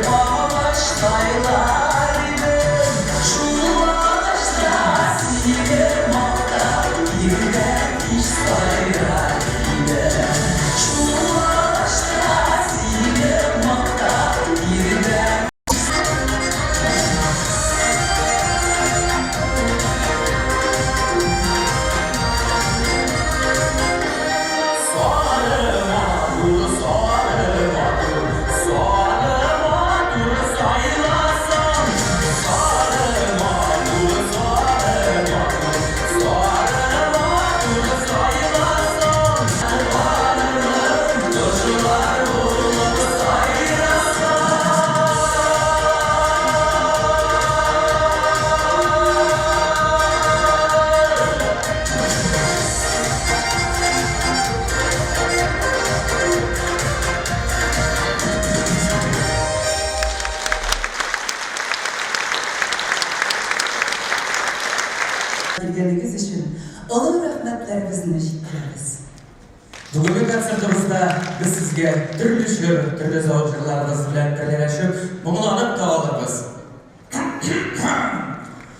Агач сайлар идем, шул агачта сине мактап, иртә кич сайрар идем. Шул агачта сине мактап, иртә Сары матур, сары матур, сары матур сайласам. Сары матур, сары матур, сары матур сайласам. Барырмын кошлар булып сайрасам. Килгәнегез өчен олы рәхмәтләребезне җиткерәбез. Бүгенге концертыбызда без сезгә төрле чор, төрле зәвык җырларыбыз белән берләшеп, моңланып та алырбыз.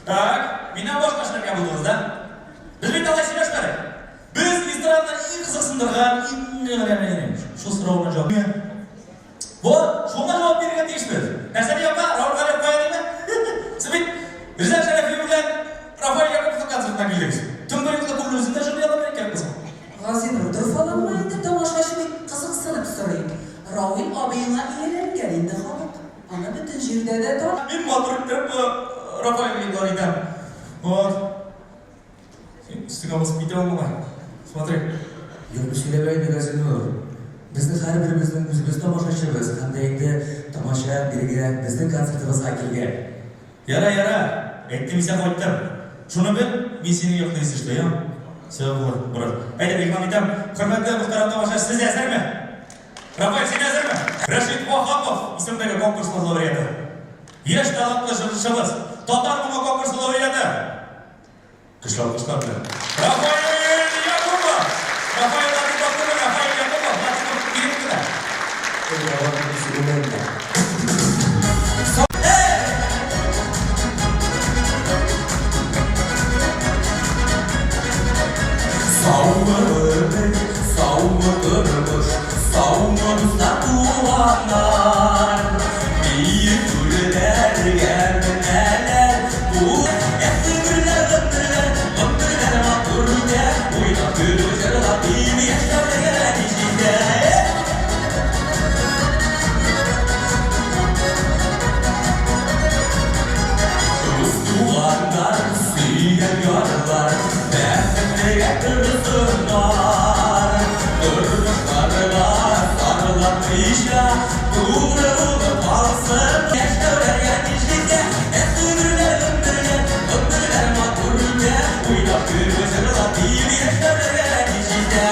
Так, миннән башка эшләргә булдыгыз, да? Без бит алай сөйләшмәдек. Без эстраданы иң кызыксындырган, иң шул сорауга җавап. Вот, шуңа җавап бирергә тиешбез. Нәрсә ди апа? Рауль Галиев кая диме? Сез бит Риза Шәрәфиев белән Рафаэль Якуповның концертына килдегез. Төнгелек күлне үзендә җырлый алам икән кызым. Газинур, дорфаланма инде, тамашачы бит кызыксынып сорый. Рауил абыеңа ияләнгән инде халык. Аны бөтен җирдә дә таный. Мин матур иттереп Рафаэль игълан итәм. Вот. Син өстеңә басып китә ул малай. Смотри. Юк, сөйләмә инде, Газинур. Безнең һәрберебезнең үзебез тамашачыбыз һәм дә инде тамаша бирегә безнең концертыбызга килгән. Яра, яра, әйттем исә кайттым. Шуны бел, мин синең якта если что, я? Все, булыр, брат. Әйдә, игълан итәм. Хөрмәтле мөхтәрәм тамашачы, сез әзерме? Рафаэль, син әзерме? Рәшит Ваһапов исемендәге конкурсның лауреаты. Яшь талантлы җырчыбыз, Татар моңы конкурсы лауреаты. Көчле алкышлар белән. Рафаэль Якупов! Рафаэль Латыпов түгел, Рафаэль Якупов, Латыпов килеп кенә. Саумы өмет, саумы тормыш, саумы дуслар, туганнар. Биек түрләргә менәләр, бу Эх, гомерләр, гомерләр, гомерләр матур үтә, уйнап, көлеп, җырлап, биеп яшәүләргә ни җитә. Дус туганнар, сөйгән ярлар, бәхетлегә торсыннар. Тормышларга зарланмыйча, туры булып калсын. Яшәүләргә ни җитә, эх, гомерләр, гомерләр, гомерләр матур үтә, уйнап, көлеп, җырлап, биеп яшәүләргә ни җитә.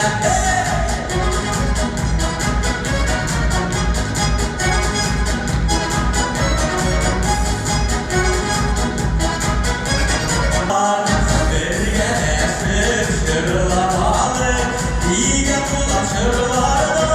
Бергәләшеп җырлап алыйк, дигән булам җырларда.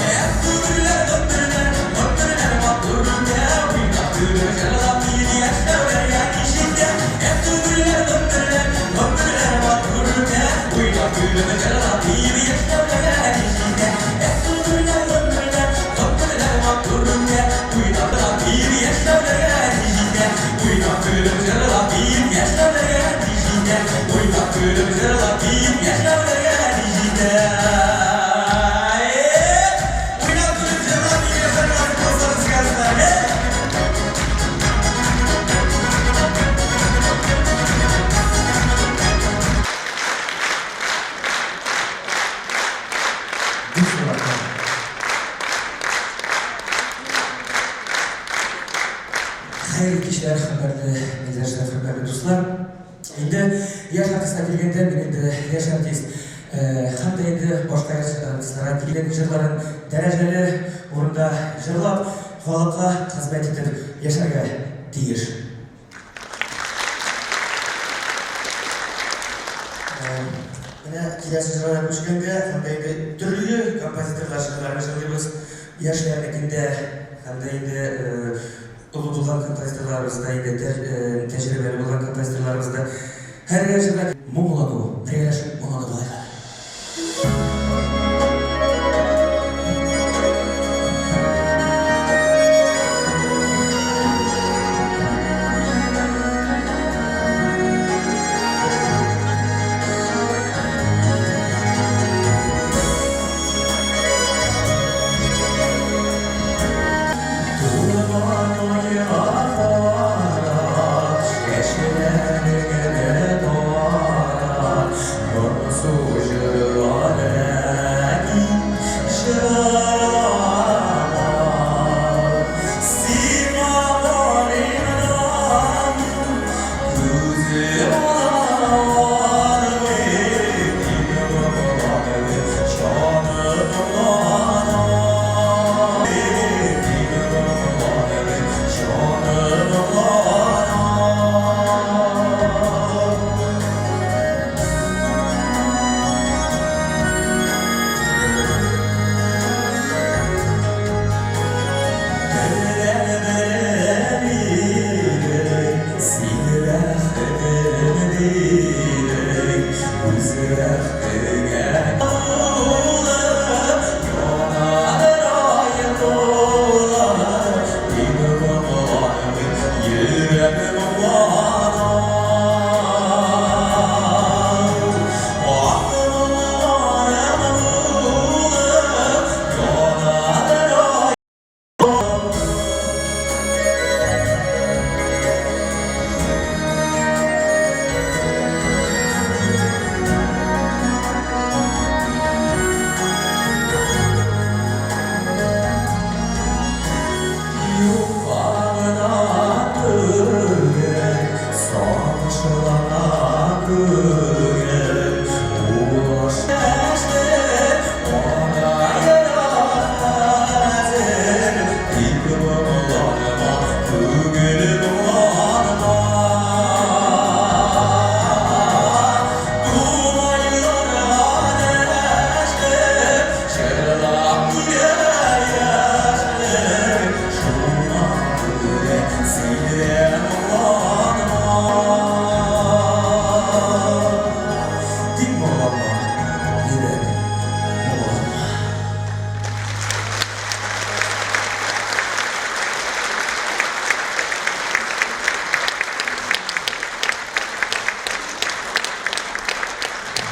Эх, гомерләр, гомерләр, гомерләр матур үтә, уйнап, көлеп, җырлап, биеп яшәүләргә ни җитә. Эх, гомерләр, гомерләр, гомерләр матур үтә, уйнап, көлеп, җырлап, биеп яшәүләргә ни җитә. Эх, гомерләр, гомерләр, гомерләр матур үтә, уйнап, биеп яшәүләргә ни җитә. Уйнап, көлеп, җырлап, биеп яшәүләргә ни җитә. Уйнап, көлеп, җырлап, биеп яшәүләргә ни җитә. Уйнап, көлеп, җырлап, биеп яшәргә насыйп булсын сезгә, дуслар. Бик зур рәхмәт. Хәерле кичләр, хөрмәтле милләттәшләр, хөрмәтле дуслар. Инде яшь артистка килгәндә, мин инде яшь артист һәм дә инде башка яшь артистларга килгән җырларын дәрәҗәле урында җырлап, халыкка хезмәт итеп яшәргә тиеш. Менә киләсе җырларга күчкәндә, һәм дә инде төрле композиторлар җырларын җырлыйбыз. Яшьләрнекендә. Һәм дә инде олы булган композиторларыбыз да инде тәҗрибәле булган композиторларыбыз да һәр генә җырда моңлану, бергәләшеп моңланып алыйк әле.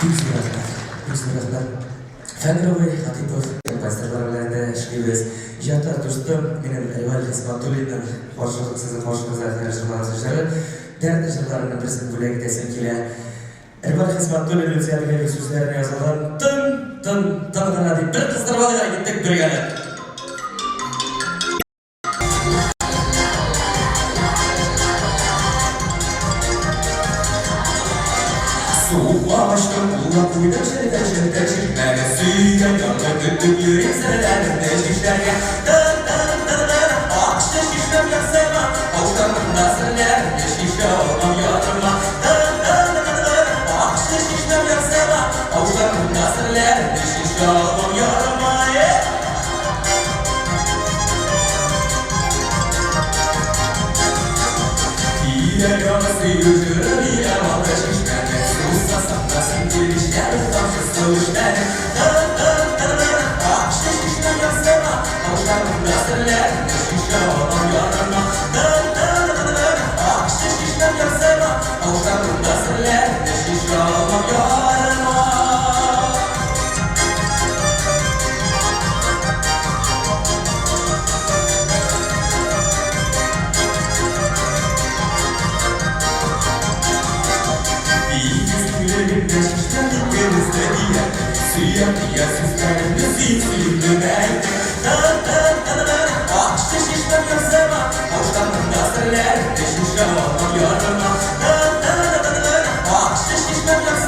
Бик зур рәхмәт, бик зур рәхмәт. Фәнир абый Хатипов композиторлар белән дә эшлибез. Иҗатта дустым, минем Риваль Хисматуллинның каршы сезнең каршыгызда хәзер җырлаган җыры, дәртле җырларының берсен бүләк итәсем килә. Риваль Хисматуллин Люция Әдгәева сүзләренә язылган Тын, тын, тын гына дип бер кыздырып алыйк әле, киттек бергәләп. Суыклаштым, куллап куйдым җирдә җирдә чишмәгә. Сөйгән ярны көтеп йөрим серләремне чишәргә. Тын, тын, тын гына, акчы чишмәм ярсыма, Каушамында серләремне чишә алмам ярыма. Тын, тын, тын гына, акчы чишмәм ярсыма, Каушамында серләремне чишә алмам ярыма. Э! Тирә ягы сөю җыры бирә алды чишмәне. Сусасам да син килешләр тамчы су эчмәне. Тын, тын, тын гына, акчы чишмәм ярсыма, Каушамында серләрне чишә алмам ярыма. Тын, тын, тын гына, акчы чишмәм ярсыма, Каушамында серләрне чишә алмам ярыма. Тигез күлегемдә чишмә икебез дә диярлек. Сөям дигән сүзләремне син сөемле әйттең. Тын, тын, тын гына, акчы чишмәм ярсыма, Каушамында серләремне чишә алмам ярыма. Тын, тын, тын гына, акчы чишмәм ярсыма.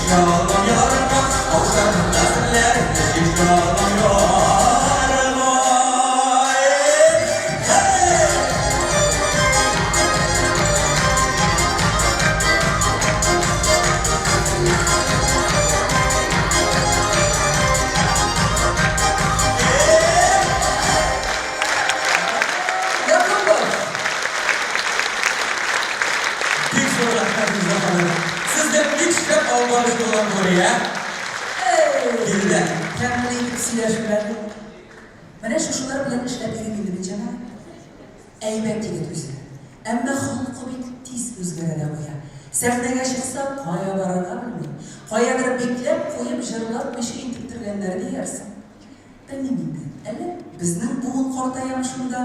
Чишә алмам ярыма, Каушадым да серләремне чишә алмам ярыма. Эй! Якубов! Бик зур рәхмәт, Илза ханым. Сез дә бик шәп алып баручы булган Нурия. Килде. Тәмле итеп сөйләшүләр. Менә шушылар белән эшләп йөрим инде мин, җәмәгать. Әйбәт егет үзе. Әмма холкы бик тиз үзгәрә дә куя. Сәхнәгә чыкса, кая барырга белми. Каядыр бикләп куеп җырлатмыйча интектергәннәр диярсең. Белмим инде, әллә безнең буын картаямы шунда?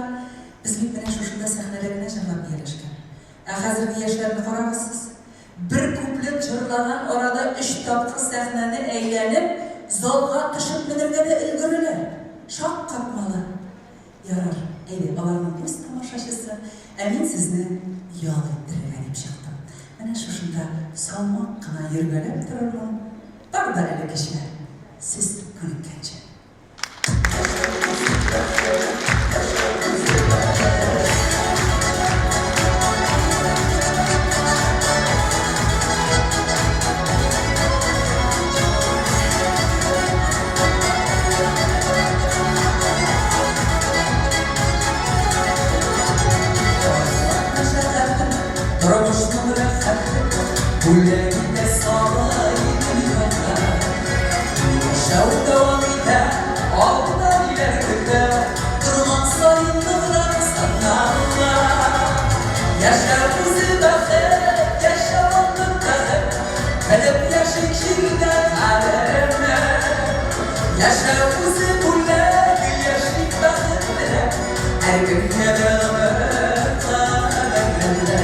Без бит менә шушында сәхнәдә генә җырлап ияләшкән. Ә хәзерге яшьләрне карагыз сез. Бер куплет җырлаган арада өч тапкыр сәхнәне әйләнеп, залга төшеп менергә дә өлгерәләр. Шаккатмалы. Ярар, әйдә, аларның үз тамашачысы, ә мин сезне ял иттерергә дип чыктым. Менә шушында салмак кына йөргәләп торырмын. Бар да элеккечә, сез күнеккәнчә. Тормышның рәхәте бүләк итә сабый дөньяда. Яшәү дәвам итә, алда ниләр көтә, торган саен ныграк сынала. Яшәү үзе бәхет, яшәү алтын бәхет, белеп яшик җирдә кадерне. Яшәү үзе бүләк, яшик бәхет теләп, һәркемгә дә гомер кадерле.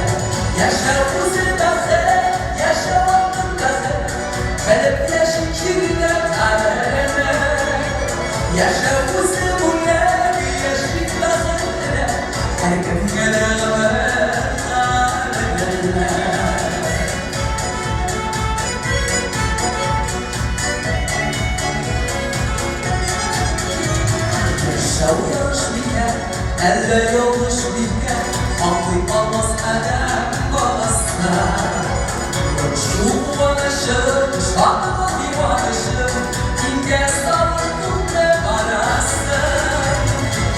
Яшәү үзе бәхет, яшәү алтын бәхет, белеп яшик җирдә кадерне. Яшәү үзе бүләк, яшик бәхет теләп, һәркемгә дә гомер кадерле. Яшәү ярыш микән, әллә ялгыш микән, аңлый алмас адәм баласы. Борчу куанычы, шатлыгы диванычы, иңгә салыр күпме барасы.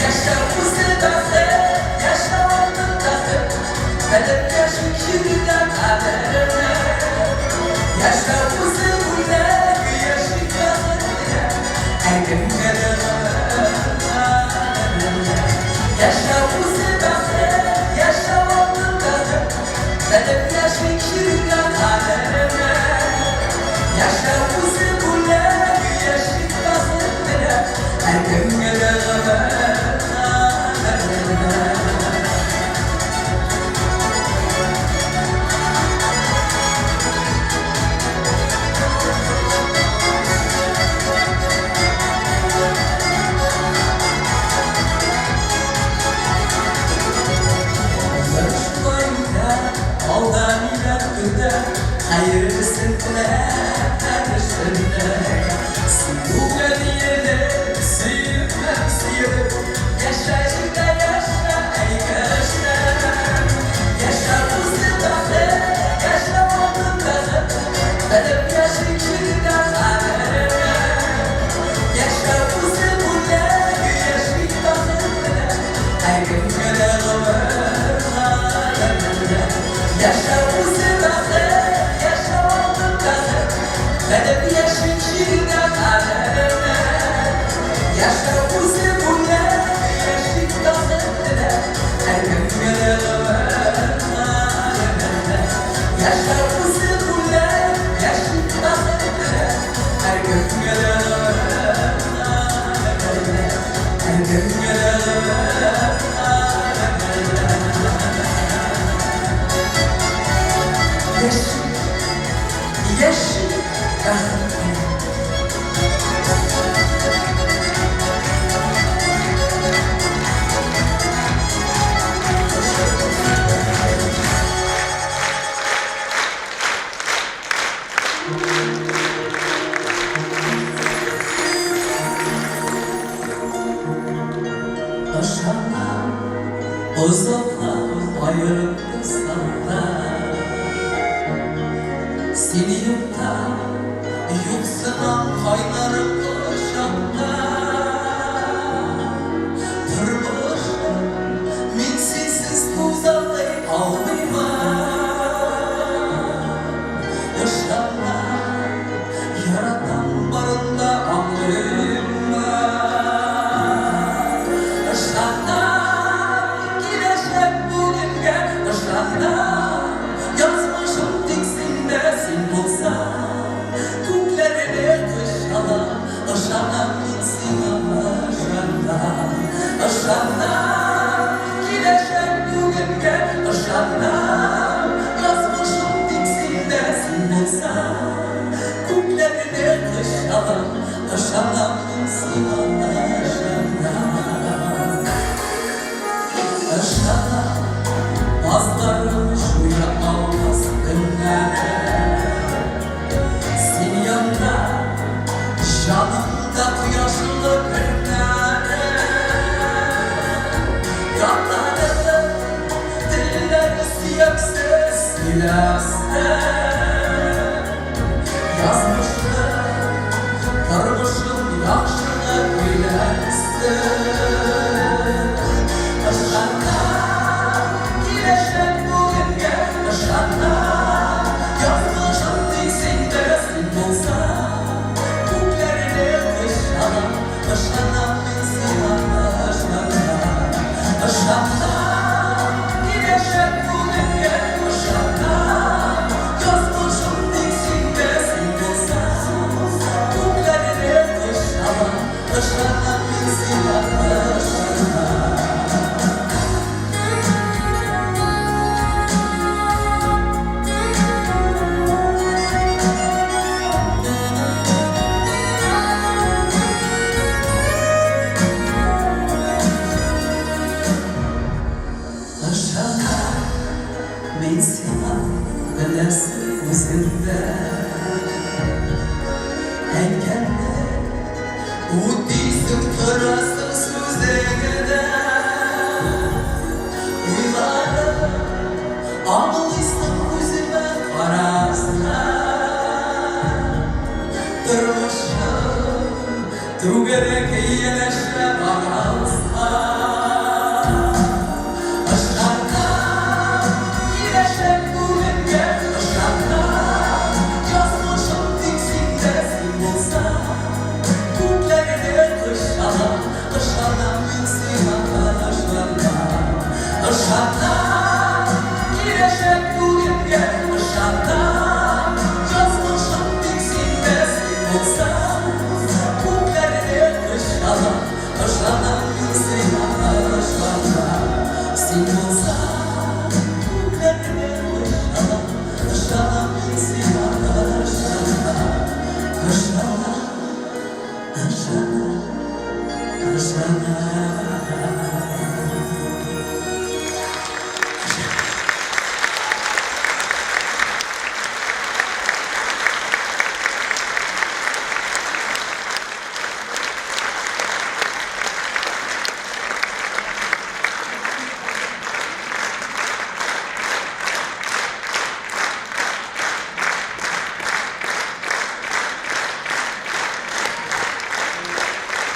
Яшәү үзе бәхет, яшәү алтын бәхет, белеп яшик җирдә кадерне. Яшәү үзе бүләк, яшик бәхет теләп, һәркемгә дә гомер кадерле. Яшәү үзе бәхет, яшәү алтын бәхет, белеп яшик җирдә кадерне. Яшәү үзе бүләк, яшик бәхет теләп, һәркемгә дә гомер кадерле. Гомер шулай үтә, алда ниләр көтә, хәерлесен теләп һәр эшендә. Сөюгә диелеп, сөеп һәм сөелеп, яшә җирдә, яшә, әй кеше. Яшә үзе бәхет, яшә алтын бәхет, белеп яшик җирдә кадерне. Яшәү үзе бүләк, яшик бәхет теләп, һәркемгә дә гомер кадерле. Яшәү үзе бәхет, яшәү алтын бәхет, белеп яшик җирдә кадерне. Яшәү үзе бүләк, яшик бәхет теләп, һәркемгә дә гомер кадерле. Яшәү үзе бүләк, яшик бәхет теләп, һәркемгә дә гомер кадерле. Һәркемгә дә гомер кадерле. Яшик, яшик бәхет теләп. Озаклап аерып торсам да, Син юкта юксынам кайнар кочакта. Тормышым мин синсез күзаллый алмыймын. Ышанам, яратам барын да аңлыймын. Ышанам, киләчәк бүгенгә, ышанам, язмышым тик синдә, син булсаң, күкләрне кочалам, ышанам мин сиңа, ышанам. Ышанам, киләчәк бүгенгә, ышанам, язмышым тик синдә, син булсаң, күкләрне кочалам, ышанам мин сиңа, ышанам. Ышанам, назларым җуя алмас көннәрне. Син янда, җанымда кояшлы көннәре. Ятларым, телләр сөяксез сөйләсә. Язмышны, тормышым яхшыны көйләсен. Ышанам, киләчәк бүгенгә, ышанам, язмышым тик синдә, син булсаң, күкләрне кочалам, ышанам мин сиңа, ышанам. Ышанам, киләчәк бүгенгә, ышанам, язмышым тик синдә, син булсаң, күкләрне кочалам, ышанам мин сиңа, ышанам. Ышанам, мин сиңа, беләсең үзең дә. Әйткәнне үтисең, торасың сүзеңдә. Уйларым аңлыйсың күземә карасаң. Тормышым түгәрәк янәшә баралса. Ышанам, киләчәк бүгенгә, ышанам, язмышым тик синдә, син булсаң, күкләрне кочалам, ышанам мин сиңа, ышанам. Ышанам, киләчәк бүгенгә, ышанам, язмышым тик синдә, син булсаң, күкләрне кочалам, ышанам мин сиңа, ышанам. Син булсаң, күкләрне кочалам, ышанам мин сиңа, ышанам. Ышанам, ышанам, ышанам.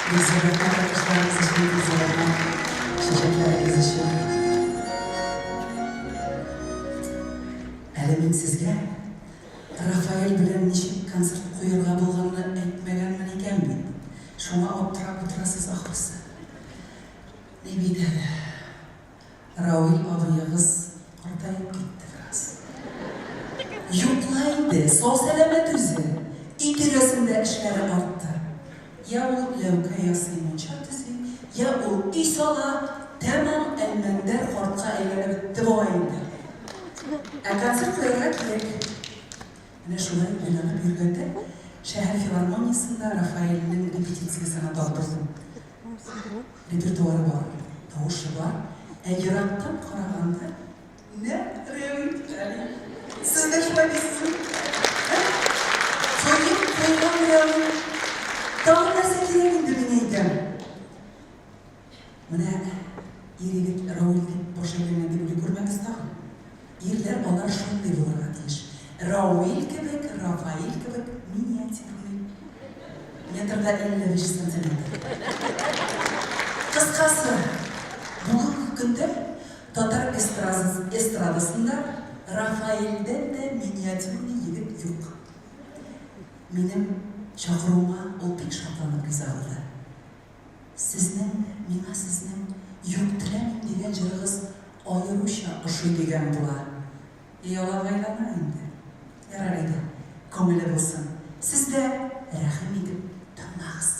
Бик зур рәхмәт алкышларыгыз өчен, бик зур рәхмәт чәчәкләрегез өчен. Әле мин сезгә Рафаэль белән ничек концерт куерга булганны әйтмәгәнмен икән бит. Шуңа аптырап утырасыз ахрысы. Ни бит әле, Рауил абыегыз картаеп китте бераз. Юк ла инде, сау-сәламәт үзе. Өй тирәсендә эшләре артты. Я ул ләүкә ясый, мунча төзи, я ул өй сала, тәмам Әлмәндәр картка әйләнеп бетте бугай инде. Ә концерт куярга кирәк. Менә шулай уйланып йөргәндә, шәһәр филармониясендә Рафаэльнең репетициясенә тап булдым. Репертуары бар, тавышы бар, ә ерактан караганда Нәкъ Рәвил Галиев. Сез дә шулай дисезме? Ә? Коеп куйган Рәвил. Тагын нәрсә кирәк инде, мин әйтәм. Менә ир-егет Рәвил дип баш Ирләр алар шундый булырга тиеш. Рауил кебек, Рафаэль кебек миниатюрный. Метр да 55 сантиметр. Кыскасы, бүгенге көндә татар эстрадасында Рафаэльдән дә миниатюрный егет юк. Минем чакыруыма ул бик шатланып риза булды. Сезнең, миңа сезнең Юк теләмим дигән җырыгыз аеруча ошый дигән була. Ялагайлана инде. Ярар әйдә, күңеле булсын. Сез дә рәхим итеп тыңлагыз.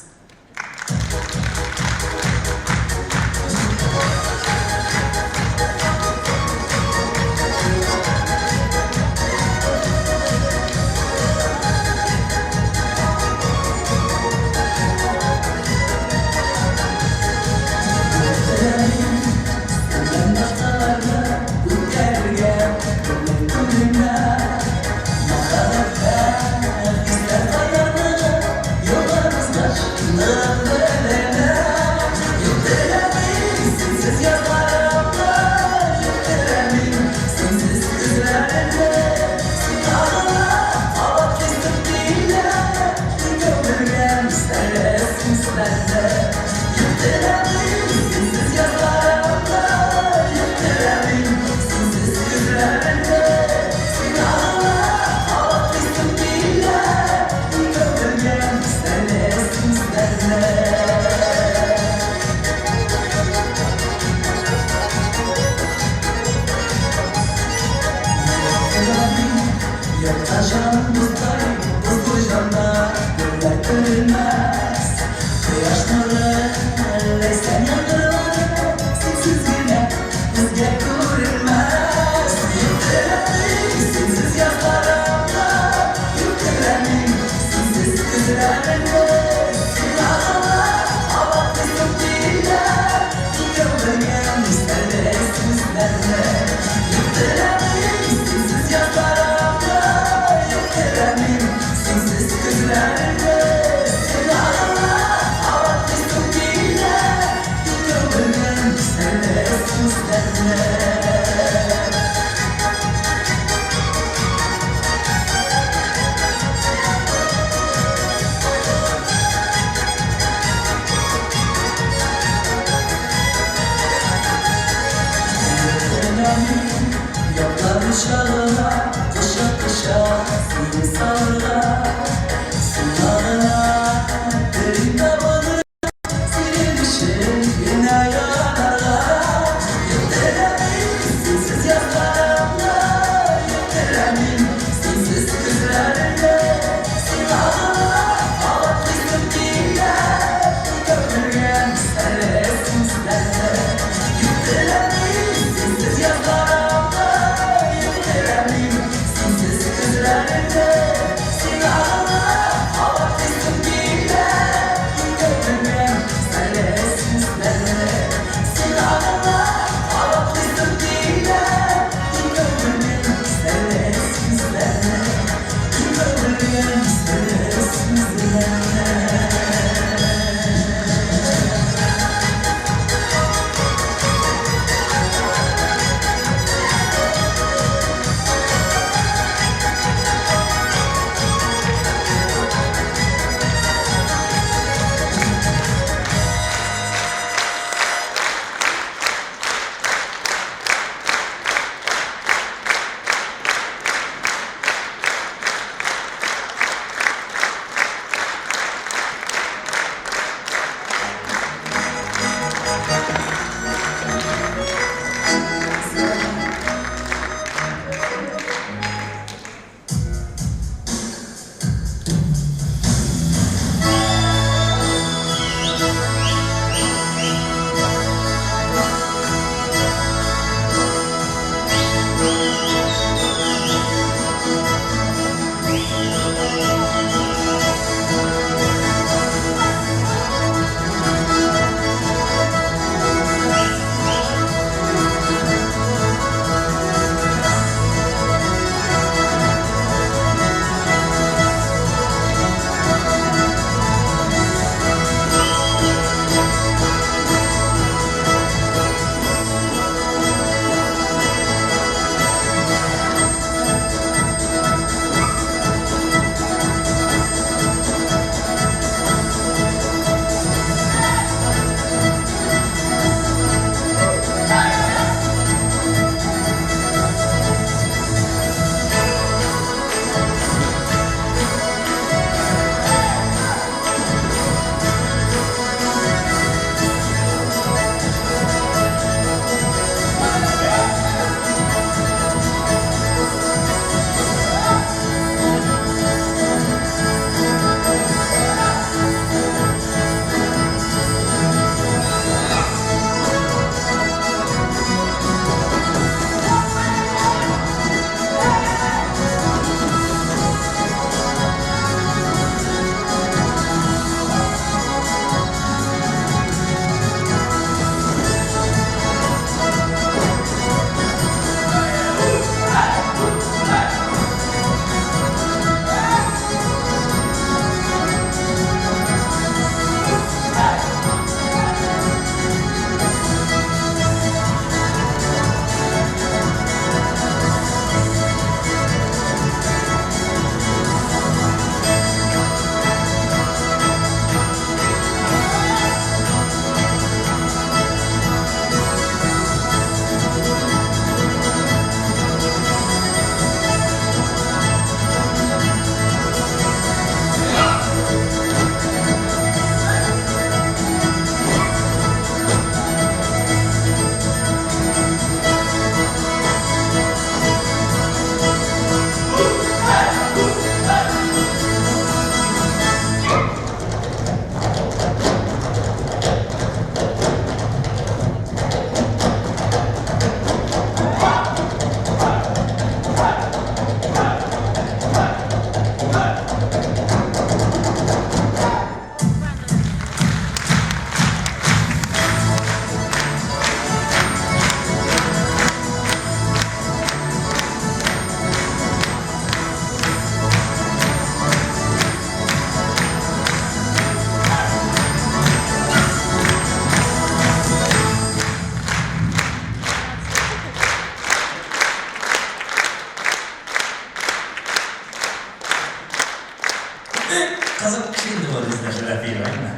Шундый кызык кеше инде бу Резеда Шәрәфиева, әйме?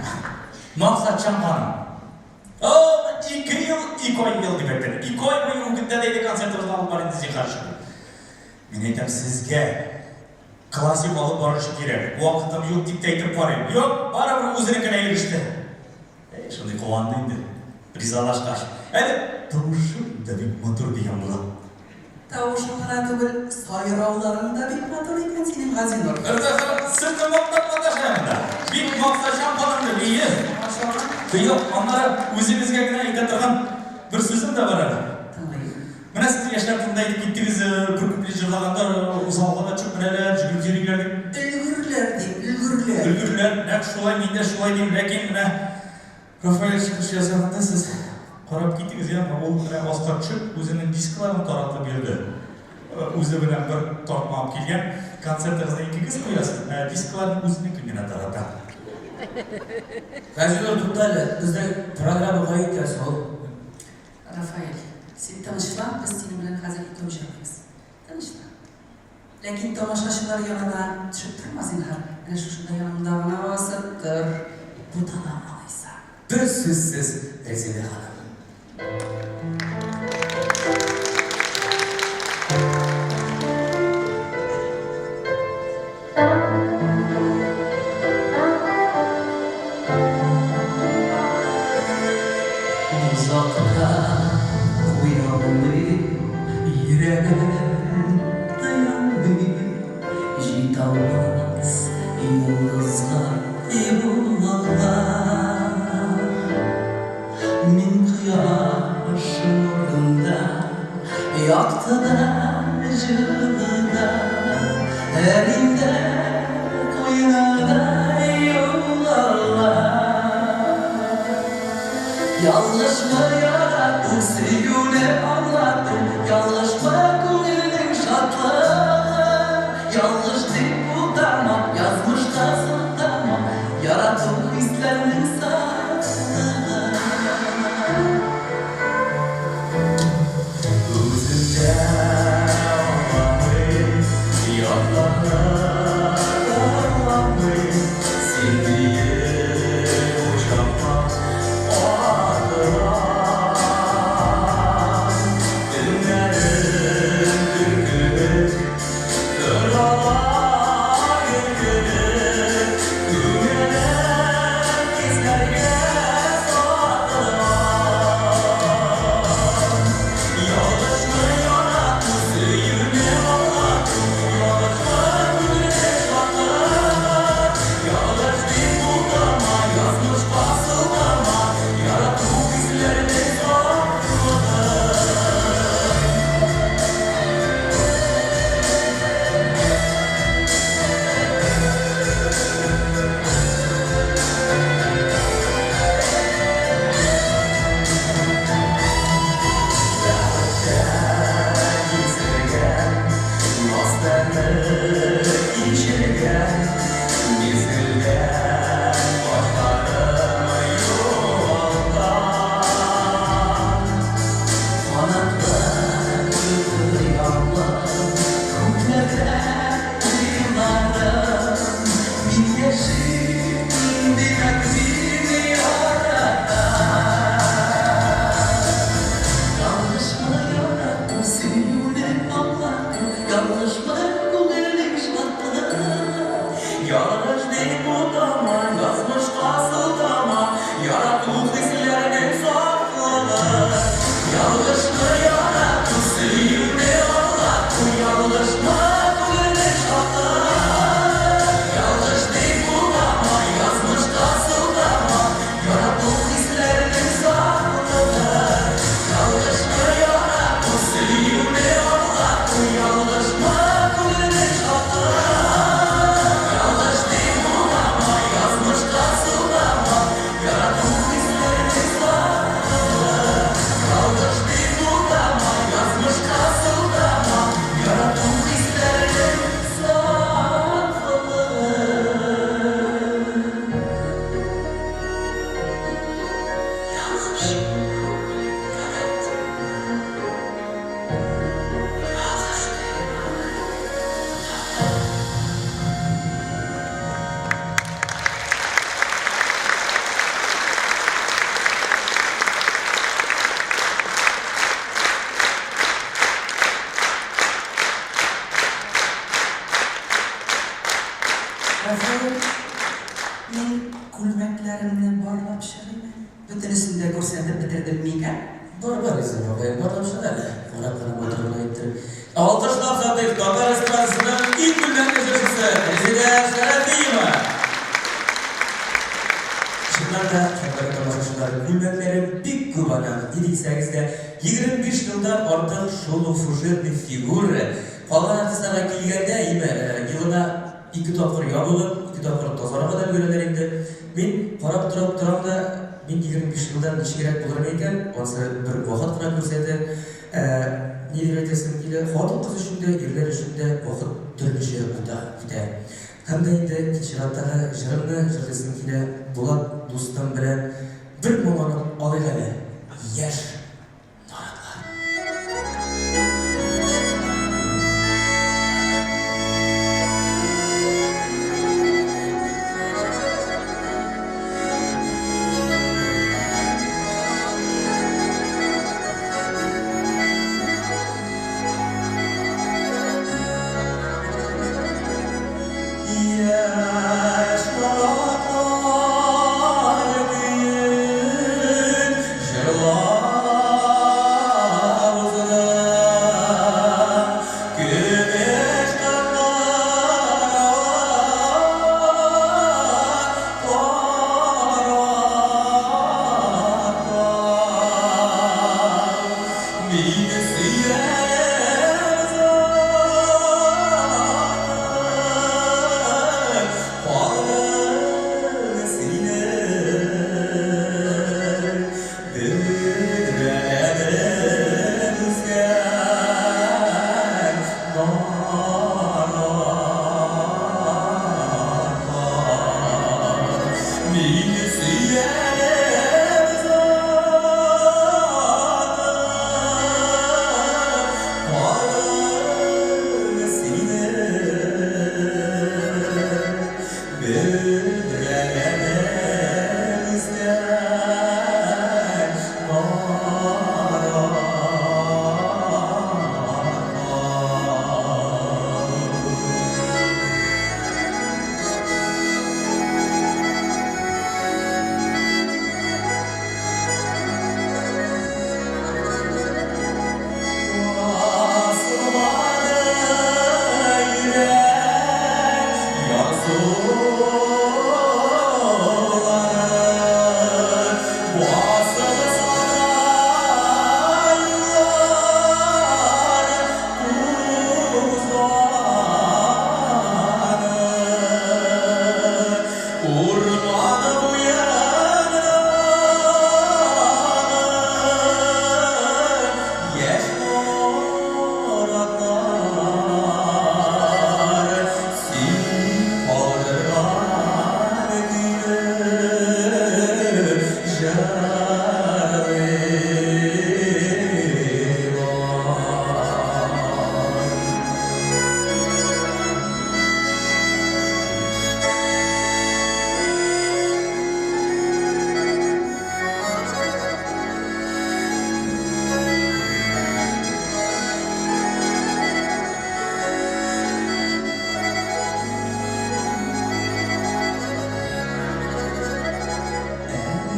Максатчан ханым. О, ике ел, ике ай ел дип әйтте. Ике ай буе үгетләде инде концертыбызны алып бар инде, зинһар өчен. Мин әйтәм, сезгә классик алып баручы кирәк, вакытым юк дип тә әйтеп карыйм. Юк, барыбер үзенекенә иреште. Әй, шундый куанды инде, ризалашкач. Әле тавышың да бик матур дигән була. Тавышың гына түгел, сайрауларың да бик матур икән синең, Газинур. Рәхмәт, сезне мактап маташа монда. Бик максатчан ханым дип, ие. Юк, аннары үзегезгә генә әйтә торган бер сүзем дә бар әле. Тыңлыйм. Менә сез яшьләр турында әйтеп киттегез, бер куплет җырлаганда залга да төшеп менәләр, җөгереп йөриләр дип. Өлгерләр дим, өлгерләр. Өлгерләр, нәкъ шулай, мин дә шулай дим, ләкин менә Рафаэль чыгыш ясаганда сез карап китегез, яме, ул менә аска төшеп, үзенең дискларын таратып йөрде. Үзе белән бер тартма алып килгән. Концертыгызны икегез куясыз, ә дискларын үзенекен генә тарата. Газинур, тукта әле, безнең программа кая икән соң? Рафаэль, син тынычлан, без синең белән хәзер икәү җырлыйбыз. Тынычлан. Ләкин тамашачылар янына төшеп торма, зинһар, менә шушында янымда гына басып тор, буталам алайса. Бер сүзсез, Рәзилә ханым. Озакта куялмыйм, йөрәгем тоялмый, Җиталмас йолдызга юллар. Мин кояш нурында, яктыда, җылыда, Әниемдә куенында юллар. Ялгышмы яраттым, сөюне аңлаттым, Ялгышмы күңелнең шатлыгы? Ялгыш дип бутама, язмышка сылтама, Ярату хисләрнең сатлыгы. Үзем дә аңламыйм, ятларны тыңламыйм, Син диеп учакка атылам. Төннәрем төн кебек, торалар гөл кебек, Күңелем хисләргә сатылган. Ялгышмы ярату, сөюне аңлату, Ялгышмы күңелнең шатлыгы? Ялгыш дип бутама, язмышка сылтама, Ярату хисләрнең сафлыгы. Бәхеткә кисергән, наз тәме кичергән, Мизгелдән башларым югалткан. Канатлы хыяллы күкләрдә уйларым, Мин яшим, димәк, мин яратам. Ялгышмы ярату, сөюне аңлату, Ялгышмы күңелнең шатлыгы? Ялгыш дип бутама, язмышка сылтама, Ярату хисләрнең сафлыгы. Ялгышмы ярату, сөюне аңлату, Ялгышмы күңелнең шатлыгы? Ялгыш дип бутама, язмышка сылтама, Ярату хисләрнең сафлыгы. Ялгышмы ярату, сөюне аңлату, Ялгышмы күңелнең шатлыгы? Ялгыш дип бутама, Күлмәкләремне барлап чыгыйм әле. Бөтенесен дә күрсәтеп бетердем микән? Бар, бар, Резидә апаем, барлап чык әле. Карап кына матур гына иттереп. Алкышлап озатыйк татар эстрадасының иң күлмәкле җырчысы Резидә Шәрәфиева! Чыннан да, хөрмәтле тамашачылар, күлмәкләре бик күп аның. Ни дисәгез дә, 25 елдан артык шул ук фужерный фигура. Калган артистларга килгәндә, име, елына ике тапкыр ябыгып, ике тапкыр тазарырга да өлгерәләр инде. Мин карап торып торам да, мин 25 елдан ничегрәк булырмын икән, ансы бер вакыт кына күрсәтер. Ә, ни дип әйтәсем килә, хатын-кыз өчен дә, ирләр өчен дә вакыт төрлечә үтә, үтә. Һәм дә инде чираттагы җырымны җырлыйсым килә, Булат дустым белән бер моңланып алыйк әле, яшь наратлар. Яшь наратлар көен җырлап уздым. Көмеш кырлар алар пар атта. Мине сөям озатып калдым сине. Бөдрәләнеп үскән наратлар. Мине сөям озатып калдым сине. Бөдрәләнеп үскән наратлар. Басылмады йөрәк ярсулары, басылса да юллар тузаны. Урман буеннан яшь наратлар син калдырган көйне җырлыйлар.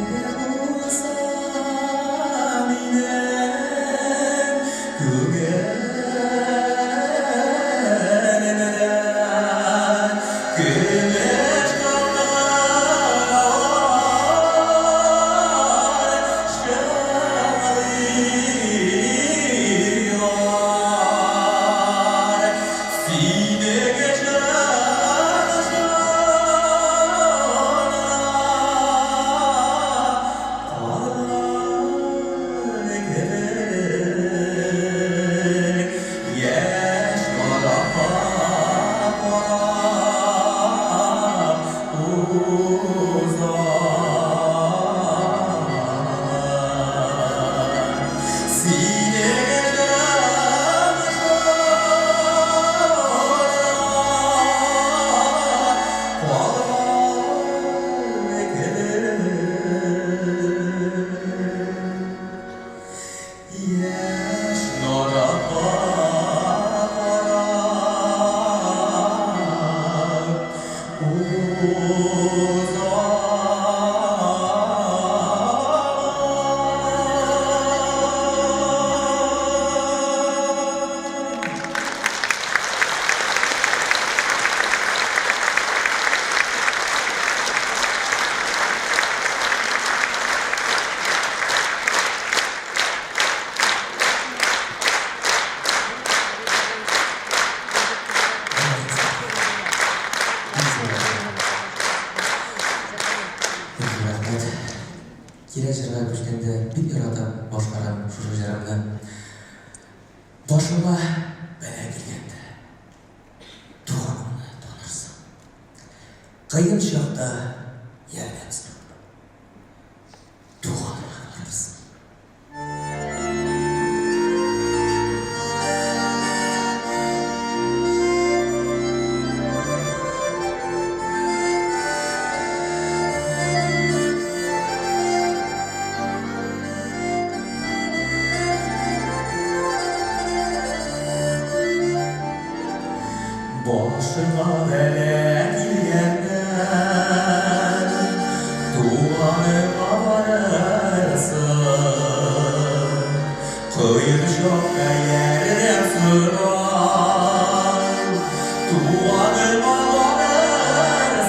Әле дә булса минем күңелемдә көмеш кыңгыраулар чыңлыйлар. Синең җырың калган кебек, яшь наратка карап узам. Синең җырың калган кебек, яшь наратка карап узам. Килә җырга күчкәндә бик яратам башкарам шушы җырымны. Башыма бәла килгәндә туганыңны танырсың. Кыен чакта ярдәм сорап туганыңа барырсың. Башыңа бәла килгәндә, туганыңа барырсың. Кыен чакта ярдәм сорап, туганыңа барырсың.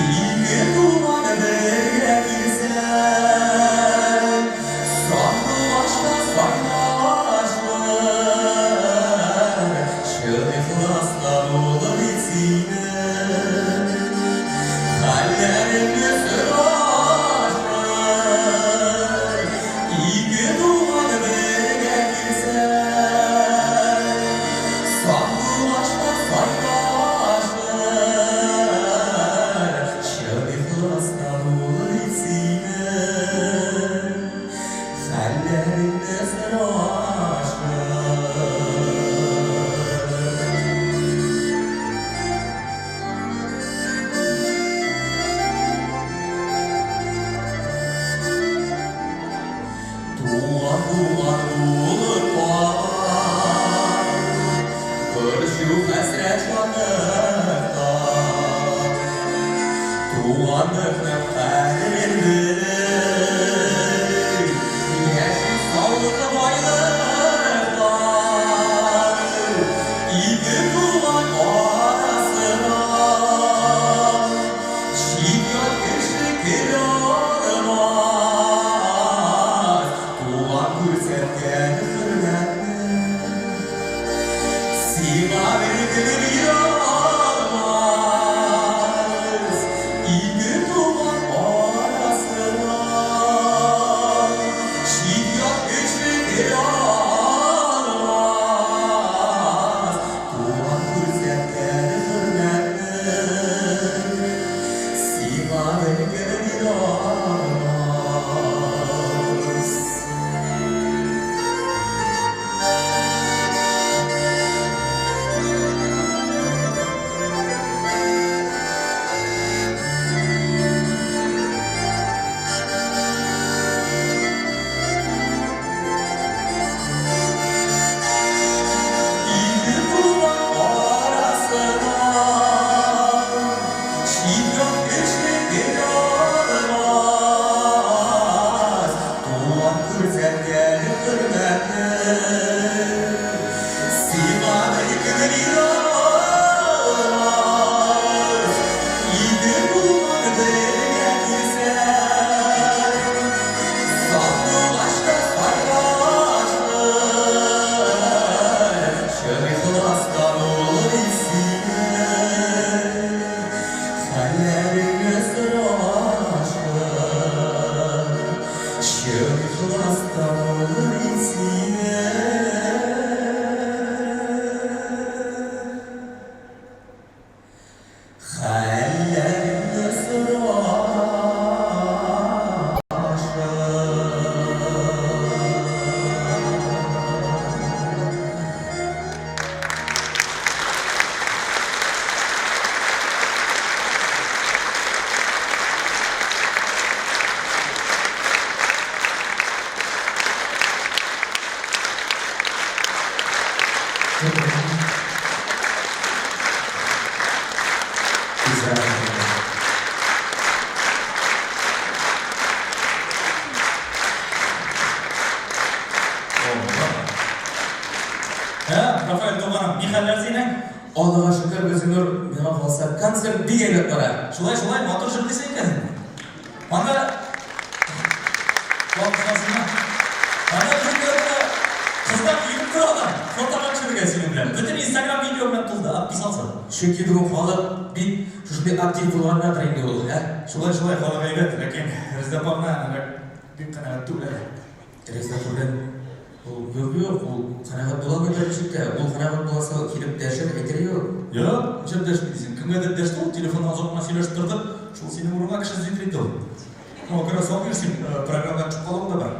Ике туган бергә килсә, сандугачка сайрашыр. Чын ихластан улым синең хәлләреңне сорашыр. Ике туган бергә килсә, сандугачка сайрашыр. Чын ихластан улым синең хәлләреңне сорашыр. Туган туган булып калган, Борчу хәсрәт шатлыкта. Туганлыкның кадерен бел, Яши саулыклы байлыкта. Ике туган арасына Чит-ят кеше керә алмас. Туган күрсәткән хөрмәтне Сиңа беркем бирә алмас. Ике туган арасына Чит-ят кеше керә алмас. Туган күрсәткән хөрмәтне Сиңа беркем бирә алмас. Ике туган арасына чит-ят кеше керә алмас. Туган күрсәткән хөрмәтне сиңа беркем бирә алмас. Ике туган бергә килсә, сандугачта сайрашыр. Чын ихластан улый синең хәлләреңне сорашыр. Чын ихластан улый синең хәлләреңне сорашыр. Ә, Рафаэль туганым, ни хәлләр синең? Аллага шөкер, Газинур, миңа калса, концерт бик әйбәт бара. Шулай, шулай, матур җырлыйсың икән. Анда Анда кызлар киенеп тора анда, фотога төшергә. безгә синең белән. Бөтен Инстаграм видео белән тулды, отписался. Чөнки бүген халык бик шушындый актив булганнардыр инде ул, ә? Шулай, шулай, халык әйбәт, ләкин Резеда апа гына бик канәгать түгел әле. Резеда апа белән ул юк, юк, ул канәгать була алмый берничек тә. Ул канәгать буласы килеп дәшер, әйтер юк. Юк, нишләп дәшми дисең? Кемгәдер дәште ул, телефоннан озак кына сөйләшеп торды. Шул синең урынга кеше эзлидер инде ул. Шуңа күрә соң йөрсен, программадан төшеп калуың да бар.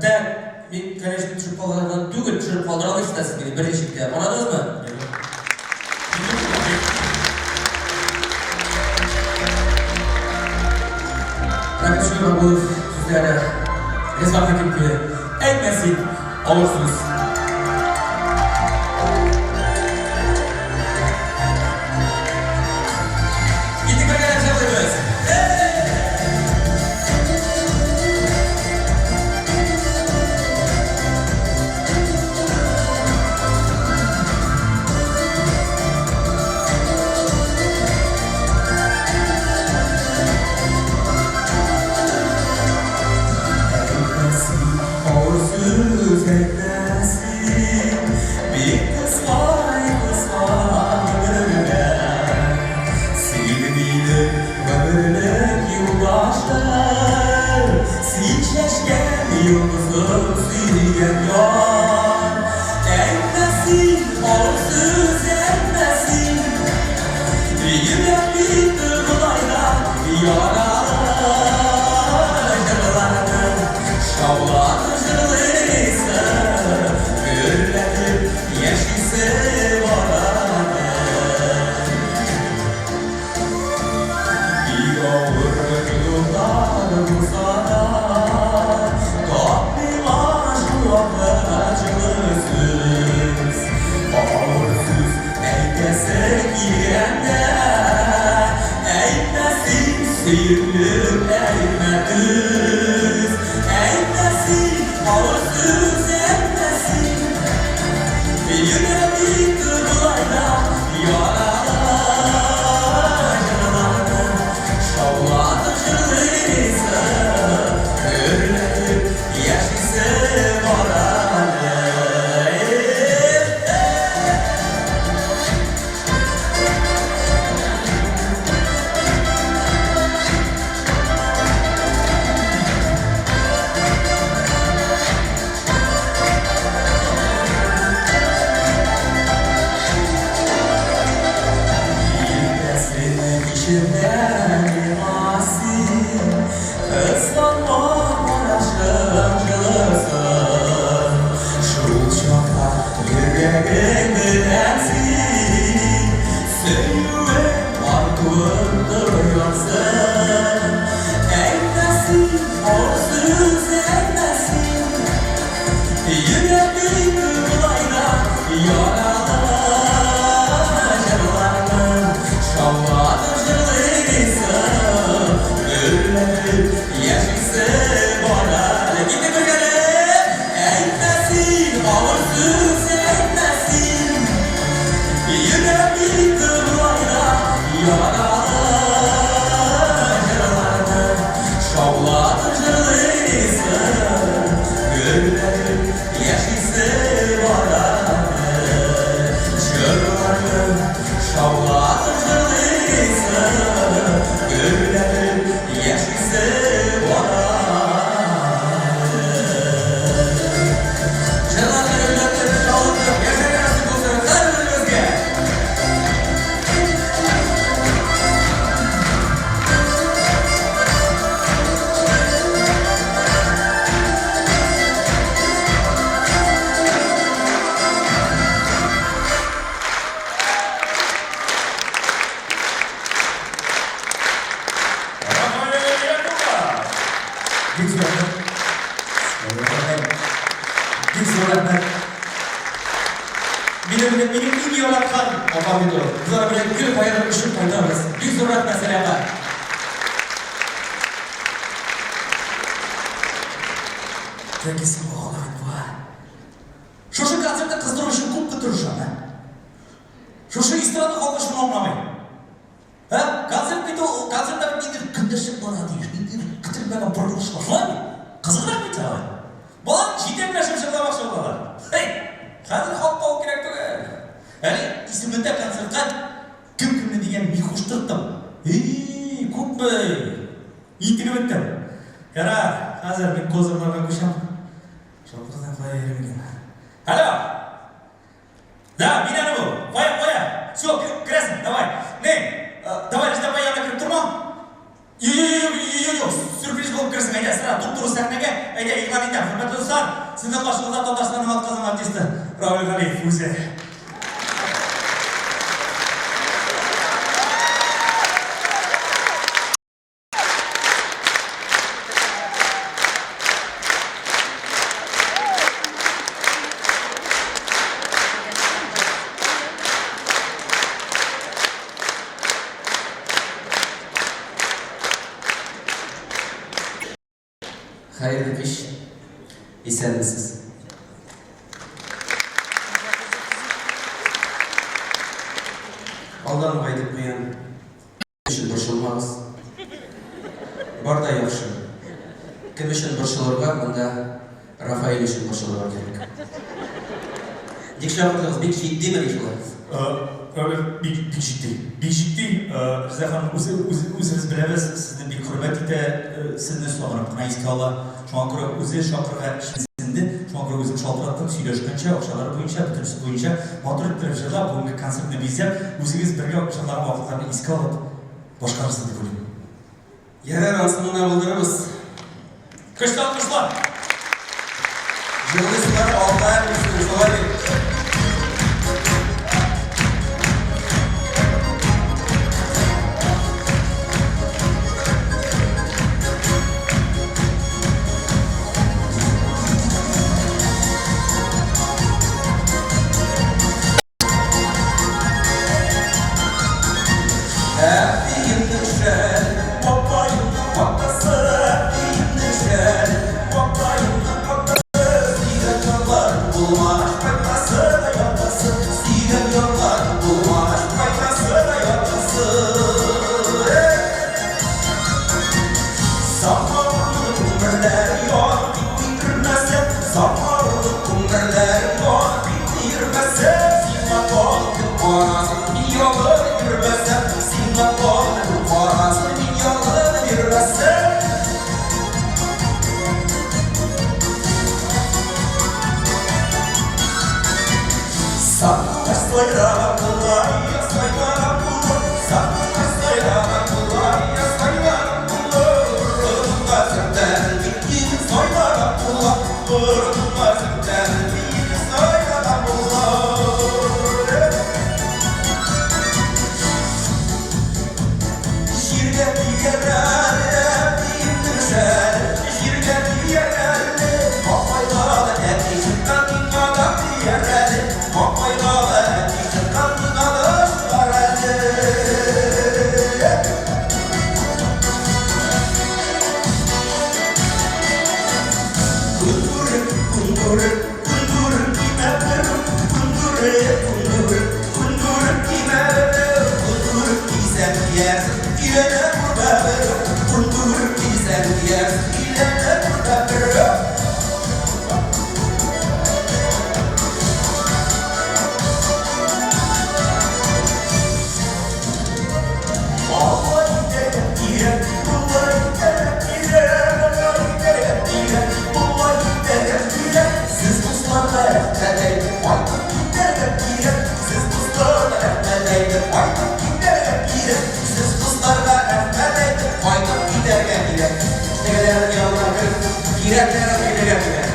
Так, мин, конечно, төшеп калганнан түгел, төшереп калдыра алмыйсыз да сез мине берничек тә. Аңладыгызмы? Рәхмәт Шөкәбулов сүзләре. Ризван Хәким көе. Әйтмә син, авыр сүз. Киттек бергәләп җырлыйбыз. Әйтмә син, авыр сүз әйтмә син, Бик кыска, кыска гомергә. Син минем гомерлек юлдашым, Син чәчкән йолдызым, сөйгән яр. Әйтмә син, авыр сүз әйтмә син, Йөрәк бит болай да яралы. Җырларны шаулатып җырлыйсы, Гөрләтеп яшисе бар әле. Бик авыр юллар булса да, Тап миңа шулвакыт җылы сүз. Авыр сүз әйтәсе килгәндә, Әйтмә син, сөеклем, әйтмә түз. Әйтмә син, авыр сүз әйтмә син. Йөрәк бит болай да яралы. Җырларны шаулатып җырлыйсы, Гөрләтеп яшисе бар әле. Иртәсен кичендә миңа син, Кызганма карашың җылысын. Шул чакта йөрәгең белән син Сөюең артуын тоярсың. Әйтмә син, авыр сүз әйтмә син, Йөрәк бит болай да яралы. Җырларны шаулатып җырлыйсы, Гөрләтеп яшисе бар әле. Киттек бергәләп! Әйтмә син, авыр сүз әйтмә син, Йөрәк бит болай да яралы. Җырларны шаулатып җырлыйсы, Гөрләтеп яшисе бар әле. Җырларны шаулатып җырлыйсы, Гөрләтеп яшисе бар әле. Җырларны гөрләтеп, шаулатып яшәргә насыйп булсын һәрберебезгә. Рафаэль Якупов! Бик зур рәхмәт. Бик зур рәхмәт. Минем иң яраткан апам бит ул. Без аны белән гел каядыр очып кайтабыз. Бик зур рәхмәт, Сәләй апа. Тәки соңгы халык бит бу. Шушы концертны кыздыру өчен күпме тырышам, ә? Шушы эстрада халкы шуны аңламый. Ә? Концерт бит ул, концертта бит ниндидер көндәшлек булырга тиеш, ниндидер көтелмәгән борылышлар. Шулай бит? Кызыграк бит алай. Болар җитәкләшеп җырламакчы булалар. Хей! Хәзер халыкка көтә концертка кем кемне дигән мин куштырттым. И, күпме? Интегеп беттем. Ярар, хәзер мин козырларга күчәм. Шалтыратам, кая йөрим икән. Алло! Да, мин әле бу. Кая, кая? Все, керәсең, давай. Не, давай, Резеда апа янына кереп торма. Юк, юк, юк, юк, юк, сюрприз булып керсен, әйдә, сразу туп-туры сәхнәгә, әйдә, игълан итәм. Хөрмәтле дуслар, сезнең каршыгызда Татарстанның атказанган артисты Равил Галиев үзе. Хәерле кич. Исәнмесез. Алдан ук әйтеп куям. Өчен борчылмагыз. Бар да яхшы. Кем өчен борчылырга, монда Рафаэль өчен борчылырга кирәк. Ник чакырдыгыз? Бик җитдимени шулай? Равил, бик, бик җитди. Бик җитди. Резеда ханым, үзе, үзе, үзебез беләбез, сезне бик хөрмәт итә, сезне сагынып кына искә ала. Шуңа күрә үзе чакырырга читенсенде. Шуңа күрә үзем шалтыраттым, сөйләшкәнчә, акчалары буенча, бөтенесе буенча матур иттереп җырлап, бүгенге концертны бизәп, үзегез бергә җырлаган вакытларны искә алып башкарырсыз дип уйлыйм. Ярар, ансын гына булдырырбыз. Көчле алкышлар! Җырлыйсызлар, алда йөрисез, шулай бит? Әтиемнең шәл, бабаемның атасы, әтиемнең шәл, бабаемның атасы, сөйгән ярлар булмач кайтасы да ятасы, сөйгән ярлар булмач кайтасы да ятасы. Самавырлы күмерләр янып китми йөрмәсә, Самавырлы күмерләр янып китми йөрмәсә, Сиңа тагын кем карасын, мин ялынып йөрмәсәм, Сиңа тагын кем карасын, мин ялынып йөрмәсәм. Сандугач сайраган булыр, сайраган булыр, Сандугач сайраган булыр, сайраган булыр. Борыныңа сөртәм, мин сайраган булыр, Борыныңа сөртәм, мин сайраган булыр. Җиргә тияр әле, әтиемнең шәле, Җиргә тияр әле, бабайга да, әти чыккан миңа да тияр әле, бабайга да, әти чыккан миңа да чыгар әле. Көн күреп, көн күреп, көн күреп кимә берүк, көн күреп, көн күреп, көн күреп кимә берүк, көн күреп кисәң киярсең, өйләнә күрмә берүк, көн күреп кисәң киярсең, өйләнә күрмә берүк. Алла итәргә кирәк, болай итәргә кирәк, алла итәргә кирәк, болай итәргә кирәк. Сез дусларга рәхмәт әйтеп кайтып китәргә кирәк. Сез дусларга рәхмәт әйтеп кайтып китәргә кирәк. Сез дусларга рәхмәт әйтеп кайтып китәргә кирәк. Тегеләрнең янына кереп, кирәкләрен бирергә кирәк.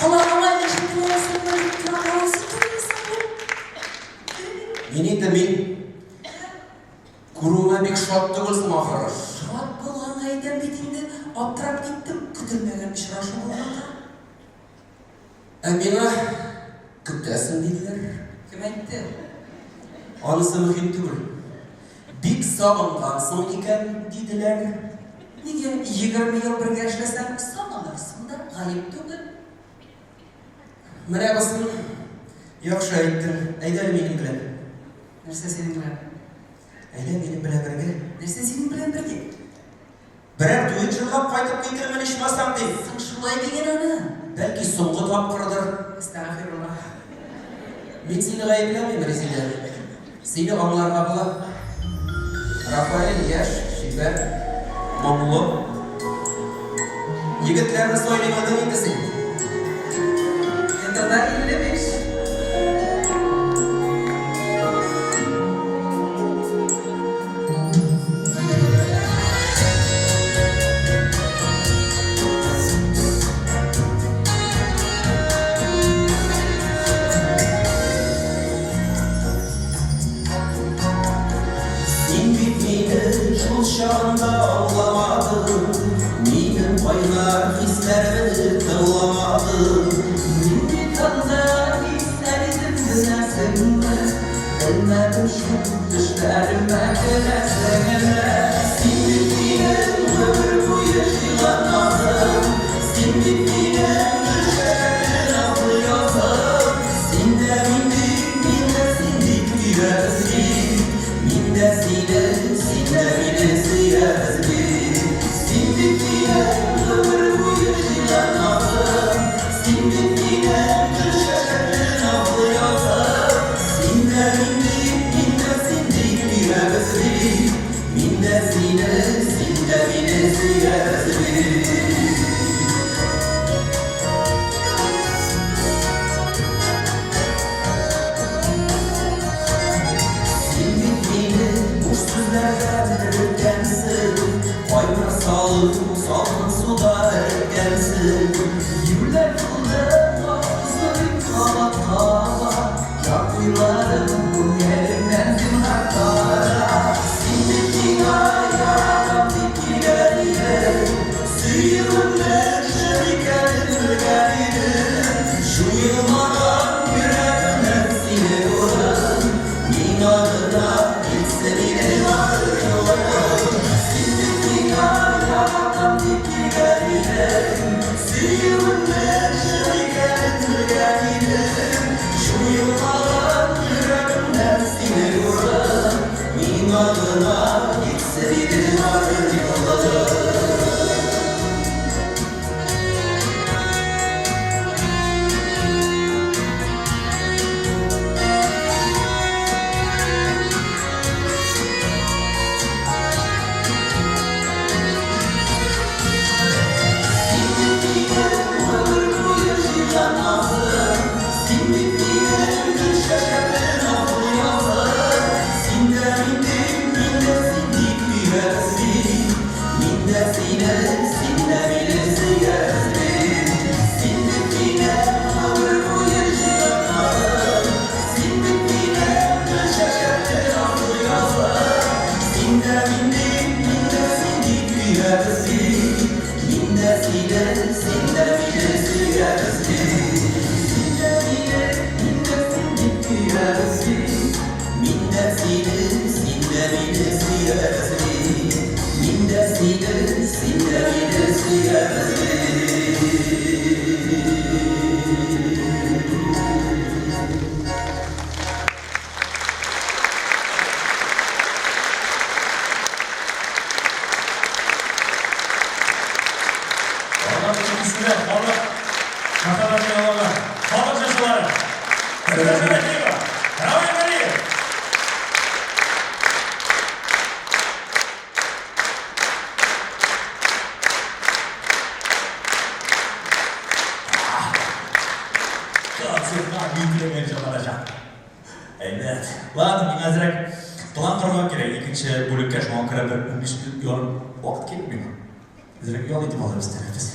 Колагыма ишетеләсеңме дип торам, үзе түгелсең бу. Мин инде мин күрүемә бик шат түгелсең ахыры. Шат булганга әйтәм бит инде, аптырап киттем, көтелмәгән очрашу булганга. Ә миңа көтәсең диделәр. Кем әйтте? Анысы мөһим түгел. Бик сагынгансың икән, диделәр. Нигә 20 ел бергә эшләсәң, сагынырсың да, гаеп түгел. Менә бусын яхшы әйттең. Әйдә әле минем белән. Нәрсә синең белән? Әйдә минем белән бергә. Нәрсә синең белән бергә? Берәр дуэт җырлап кайтып китермен ичмасам, дим. Соң шулай диген аны. Бәлки соңгы тапкырдыр. Әстәгъфирулла. Мин сине гаепләмим, Резидә. Сине аңларга була. Рафаэль яшь, чибәр, моңлы. Егетләрне сайлый белдең инде син. Метрда 55. Син бит мине шул чагында аңламадың, Минем кайнар хисләремне тыңламадың. Мин бит анда исән идем, беләсеңме? Белмәдем шул, төшләремә керәсеңме? Син бит минем гомер буе җыйган назым, Син бит минем гөлчәчәкле назлы язым. Син дә мин дип, мин дә син дип көябез бит. Мин дә сине, син дә мине сөябез бит. Син бит минем гомер буе җыйган назым, Син бит минем гөлчәчәкле назлы язым. Син дә мин дип, мин дә син дип көябез бит. Мин дә сине, син дә мине сөябез бит. Син бит мине буш сүзләрдән эреткәнсең, Кайнар салып, салкын суда эреткәнсең. Юләр булдым, абзый, кабат-кабат, Яр уйларым күңелемнән зинһар тара. Син бит миңа яратам дип килгән идең, Сөюемнең чын икәнен белгән идең. Җуелмаган йөрәгемнән сине урын, Миңа гына килсен иде бар юлың. Син бит миңа яратам дип килгән идең, Сөюемнең чын икәнен белгән идең. Җуелмаган йөрәгемнән сине урын, Миңа гына килсен иде бар юлың. Син бит минем гомер буе җыйган назым, Син бит минем гөлчәчәкле назлы язым. Син дә мин дип, мин дә син дип көябез бит. Мин дә сине, син дә мине сөябез бит. Син бит минем гомер буе җыйган назым, Син бит минем гөлчәчәкле назлы язым. Син дә мин дип, мин дә син дип көябез бит. Мин дә сине, син дә мине сөябез бит. Син дә мине, мин дә син дип көябез бит. Мин дә сине, син дә мине сөябез бит. Мин дә сине, син дә мине сөябез бит. Алар икесе дә халык мәхәббәтен яулаган халык җырчылары. Резеда Шәрәфиева, Равил Галиев. Концертка мин теләгән чыгарачак. Әйбәт. Ладно, миңа әзрәк план корырга кирәк. Икенче бүлеккә шуңа күрә бер 15 минут ярым вакыт кирәк миңа. Әзрәк ял итеп алырбыз, тәнәфес.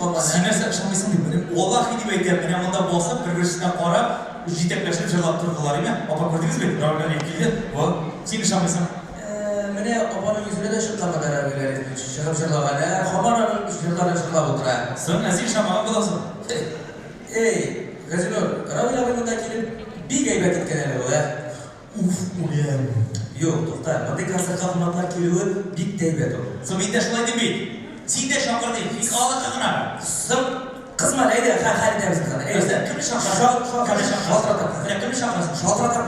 һаман. Син нәрсә ышанмыйсың дип, менә валлаһи дип әйтәм, менә монда басып, бер-берсенә карап, җитәкләшеп җырлап тордылар, име? Апа, күрдегез бит, Равил Галиев килде, во, син ышанмыйсың. Менә апаның йөзенә дә чыккан да Равил Галиевнең чыгып җырлаган, ә һаман аның җырларын җырлап утыра. Соң, ә син ышанмаган буласың. Эй, Газинур, Равил абый монда килеп бик әйбәт иткән әле ул, ә? Уф, үләм. Юк, тукта, мондый концертка кунаклар килүе бик тә әйбәт ул. Соң мин дә шулай дим бит. Син дә чакыр дим, тик алыкы гына. Соң, кызма әле, әйдә, хәл итәбез без аны. Нәрсә, кемне чакырасың? Кемне чакырасың? Шалтыратам. Менә кемне чакырасың? Шалтыратам.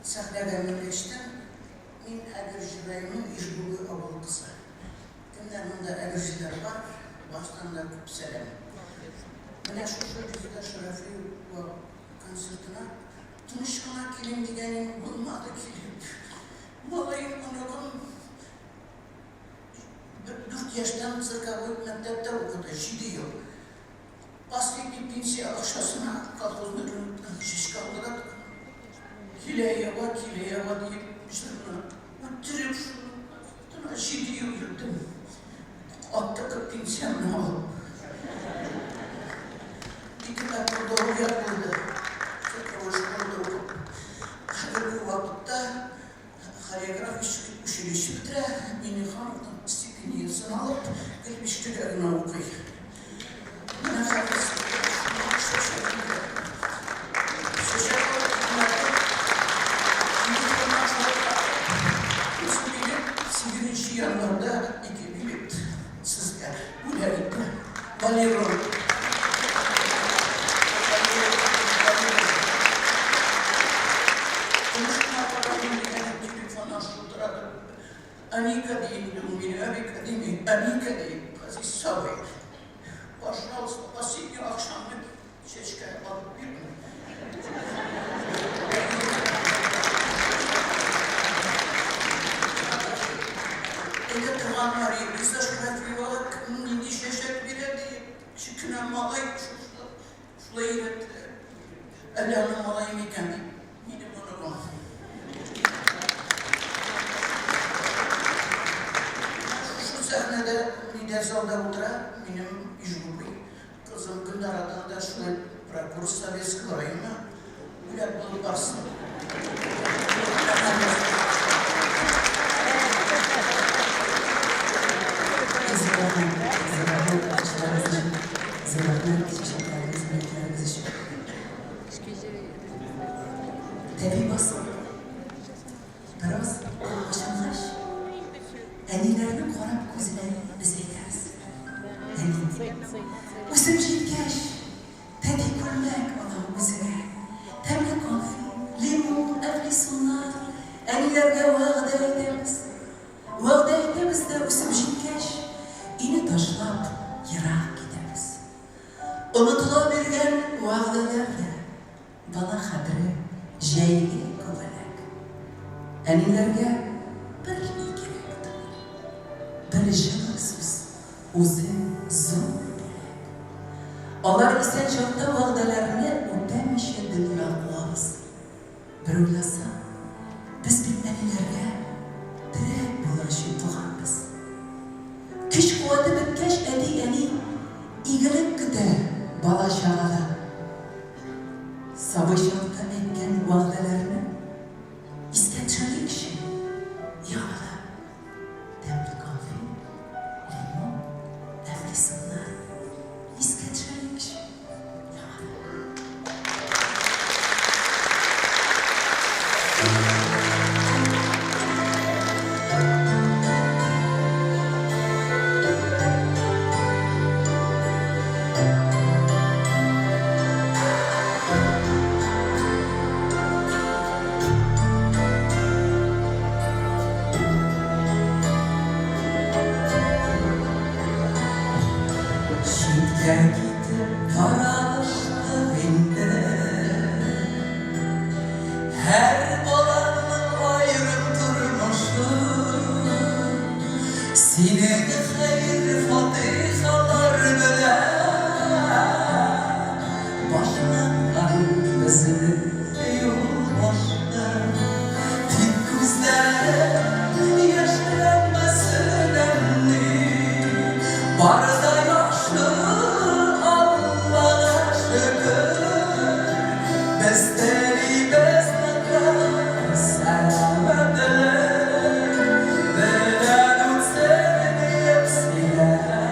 Сәхнәгә менгәчтен, мин Әгерҗе районының Ижбүге авылы кызы. Кемнәр монда Әгерҗеләр бар, барысынан да күп сәлам. Менә шушы Резеда Шәрәфиева концертына тыныч кына килим дигәнем булмады килеп. Малаем, оныгым дүрт яшьтән цирковой мәктәптә укыды, җиде ел. Последний пенсия акчасына колхозны Килә ява, килә ява диеп җырны үтереп шуның астына 7 ел йөрдем. Аттыкы пенсиямне алып. Ике тапкыр лауреат булды. Цирковой школада укып. Хәзерге вакытта хореографический училище бетерә, Миңнехановның стипендиясен алып, гел бишлегә генә укый. Менә хәзер шуңа чәчәк бирә. Чәчәк алып килмәде. Телефоннан шалтыратып, үзе килеп, сигезенче январьда ике билет сезгә бүләк итте. Болеро. Көмеш кына карадым дигәнем телефоннан шылтыратып, Аника ди инде ул мине, Әбика дими, Аника ди, Газиз сабый. Пожалуйста, последний акчамны чәчкә алып бирдем. Әйдә, туганнар, Илгиз Әшрәфиева кем нинди чәчәк бирә диеп, кечкенә малай шулай өйрәттеләр. Әллә аның малае микән дип, минем оныгым. Шушы сәхнәдә, нидә залда утыра минем Ижгубый кызым Гөлнарадан да шулай прокурор Советского района бүләк булып барсын. Зур рәхмәт, зур рәхмәт алкышларыгыз өчен, зур рәхмәт чәчәкләрегез, бүләкләрегез өчен. Тәби басып, бераз ачынгач, әниләрнең карап күзенә без әйтәбез. Әни, үсеп җиткәч, тәти күлмәк алам үзеңә. Тәмле конфет, лимон, әфлисуннар, әниләргә вәгъдә итәбез. Вәгъдә итәбез дә үсеп җиткәч, өйне ташлап, ерак китәбез. Онытыла биргән вәгъдәләр дә, бала хәтере җәйге күбәләк. Әниләргә берни кирәк түгел, бер җылы сүз үзе зур бүләк. Алар исән чакта вәгъдәләрне үтәмичә дөнья куабыз. Бер уйласаң, без бит әниләргә терәк булыр өчен туганбыз. Көч-куәте беткәч, әти-әни игелек көтә бала-чагадан. Сабый чакта әйткән вәгъдәләрне искә төшерикче яңадан. Тәмле конфет, лимон, әфлисуннар искә төшерикче яңадан. Читкә китеп таралыштык инде. Һәр баланың аерым тормышы. Синең хәер-фатихалар белән башланган безнең юл башы. Тик күзләрем яшьләнмәсен әни. Бар да яхшы, Аллага шөкер. Без телибез ныклы сәламәтлек. Белән үтсен диеп сөйләп.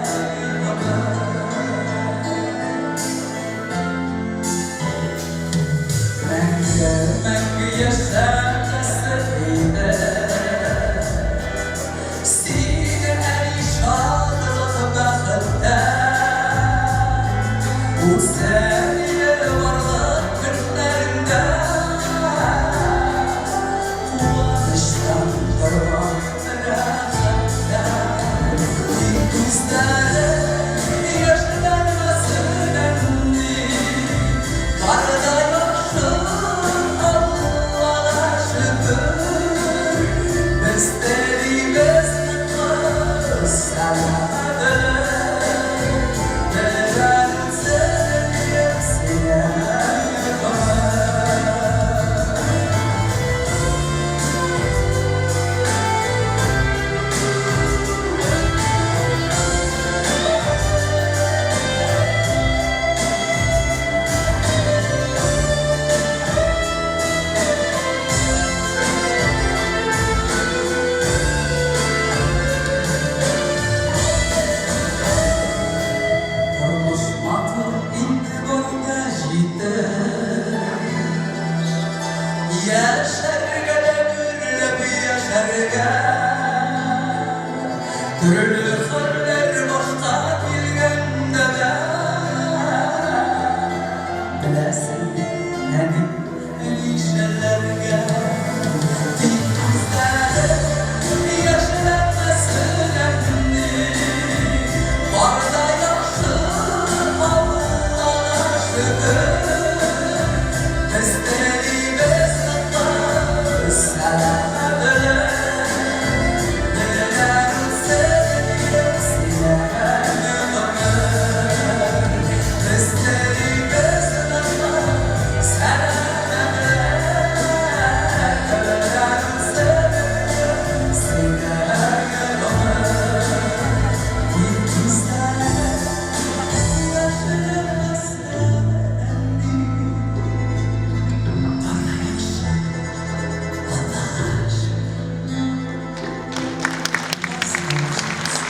Төрле хәлләр башка килгәндә дә, Беләсең, әни, нишләргә. Тик күзләре яшьләнмәсен, әни, Бар да яхшы, Аллага шөкер. Без телибез ныклы сәламәтлек. Теләр үтсен сөйләгән гомер. Без телибез ныклы сәламәтлек. Теләр үтсен сөйләгән гомер. Тик күзләре яшьләнмәсен, әни. Бар да яхшы, Аллага шөкер. Барысы да яхшы булсын.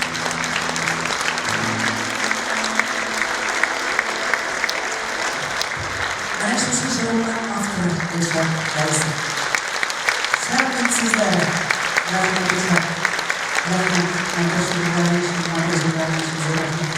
Менә шушы җыруның авторы Илшат Фәйзов. Шәп сүзләре. Рәхмәт, Илшат. Рәхмәт, матур шигырьләрең өчен, матур җырларың өчен зур рәхмәт.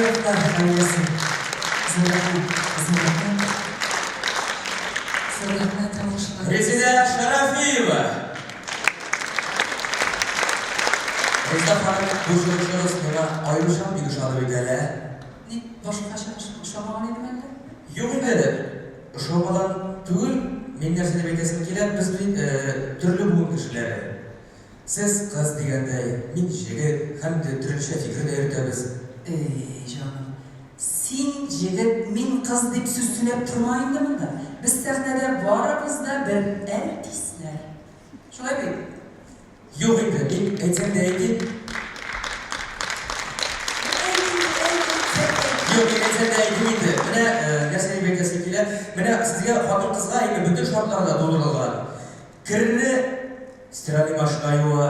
Шәфыйковлар гаиләсе. Зур рәхмәт, зур рәхмәт. Зур рәхмәт, алкышлар. Резидә Шәрәфиева. Резидә ханым, бу чыгышыгыз миңа аеруча бик ошады бит әле, ә? Ник, башка чыгыш ошамаган идеме әллә? Юк инде, ошамадан түгел, мин нәрсә дип әйтәсем килә, без бит төрле буын кешеләре. Сез кыз дигәндәй, мин җегет, һәм дә төрлечә фикер дә йөртәбез. Эй, җаным, син җегет, мин кыз дип сүз сөйләп торма инде монда. Без сәхнәдә барыбыз да бер әртисләр. Шулай бит? Юк инде, мин әйтсәм дә әйтим. Әйт инде, әйт, әйтсәң әйт. Юк, мин әйтсәм дә әйтим инде. Менә нәрсә дип әйтәсем килә. Менә сезгә хатын-кызга инде бөтен шартлар да тудырылган. Керне стиральный машина юа,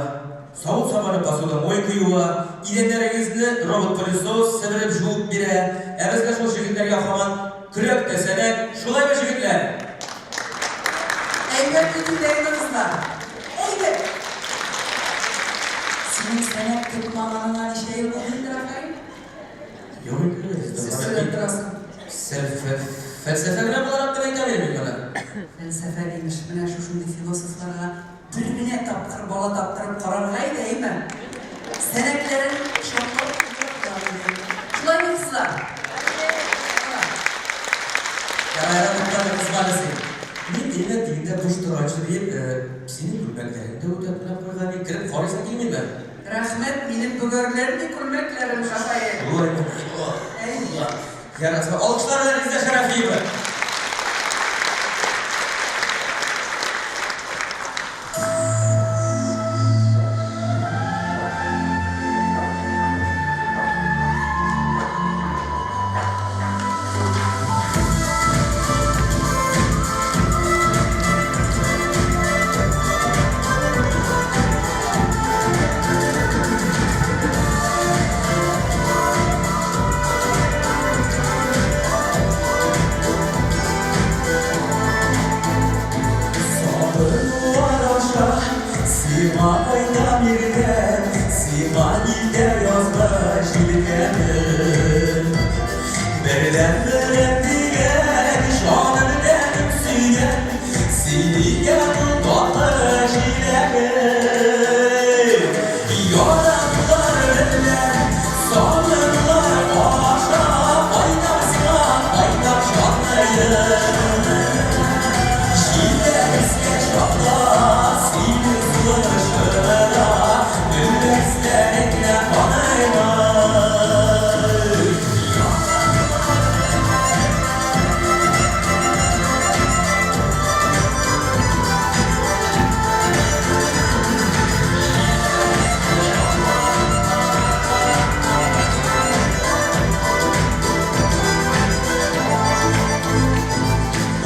савыт-сабаны посудомойка юа, идәннәрегезне робот-пылесос себереп жуып бирә. Ә безгә шул җегетләргә һаман көрәк тә сәнәк. Шулаймы, җегетләр? Әйбәт бит инде әйме, кызлар? Әйбәт! Синең сәнәк тотмаганыңа ничә ел булды инде, Рафаэль? Юк инде, Сүз сөйләп торасың. Фәлсәфә генә буларак кына әйтәм инде мин моны. Фәлсәфә имеш, менә шушындый философларга бер генә тапкыр бала таптырып карарга иде, әйме? Сәнәкләрен шартлатып куярга иде. Шулаймы, кызлар? Ярар, ярар, туктале, кызма әле син. Мин тегендә тегендә буш торганчы диеп, синең күлмәкләрең дә үтә кенә куйган идем, кереп карыйсың килмиме? Рәхмәт, минем бөгәрләнми күлмәкләрем, Рафаэль. Шулаймы? Әйе. Ярар, алкышлар белән Резидә Шәрәфиева. Сабырлар аша сиңа кайтам иртән, Сиңа нигә язгы җилкәнем. Бердәнберем дигән, җаным тәнем сөйгән, Син икән ул татлы җиләгем. Яратлар белән сабырлар аша Кайтам сиңа, кайтам җаныем. Җилләр искән чакта синең сулышыңа Гөлләреңә карыймын.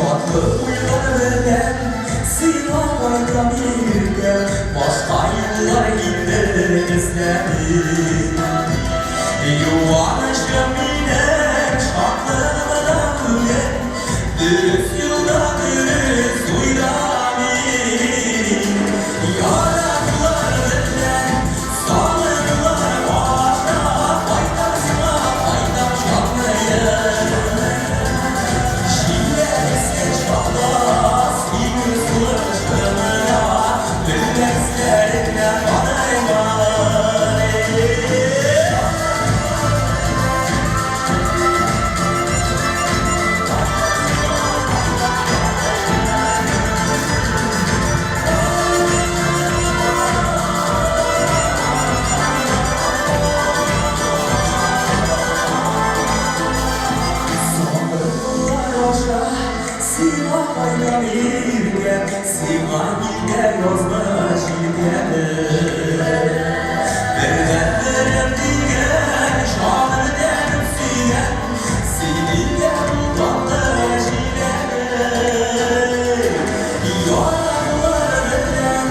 Татлы уйлар белән сиңа кайтам иртә, Башка юллар инде эзләмим. Юанычым минем, шатлыгым да бүген, Дөрес юлда дөрес уйда мин. Яратлар белән сагынулар аша, Кайтам сиңа, кайтам җаныем. Җилләр искән чакта синең сулышыңа, Гөлләреңә карыймын. Сабырлар аша сиңа кайнар иргә, Сиңа илгә язмыш илгәне. Бердәнберем дигән, җаным тәнем сөйгән, Син икән ул татлы җиләге. Яраклар белән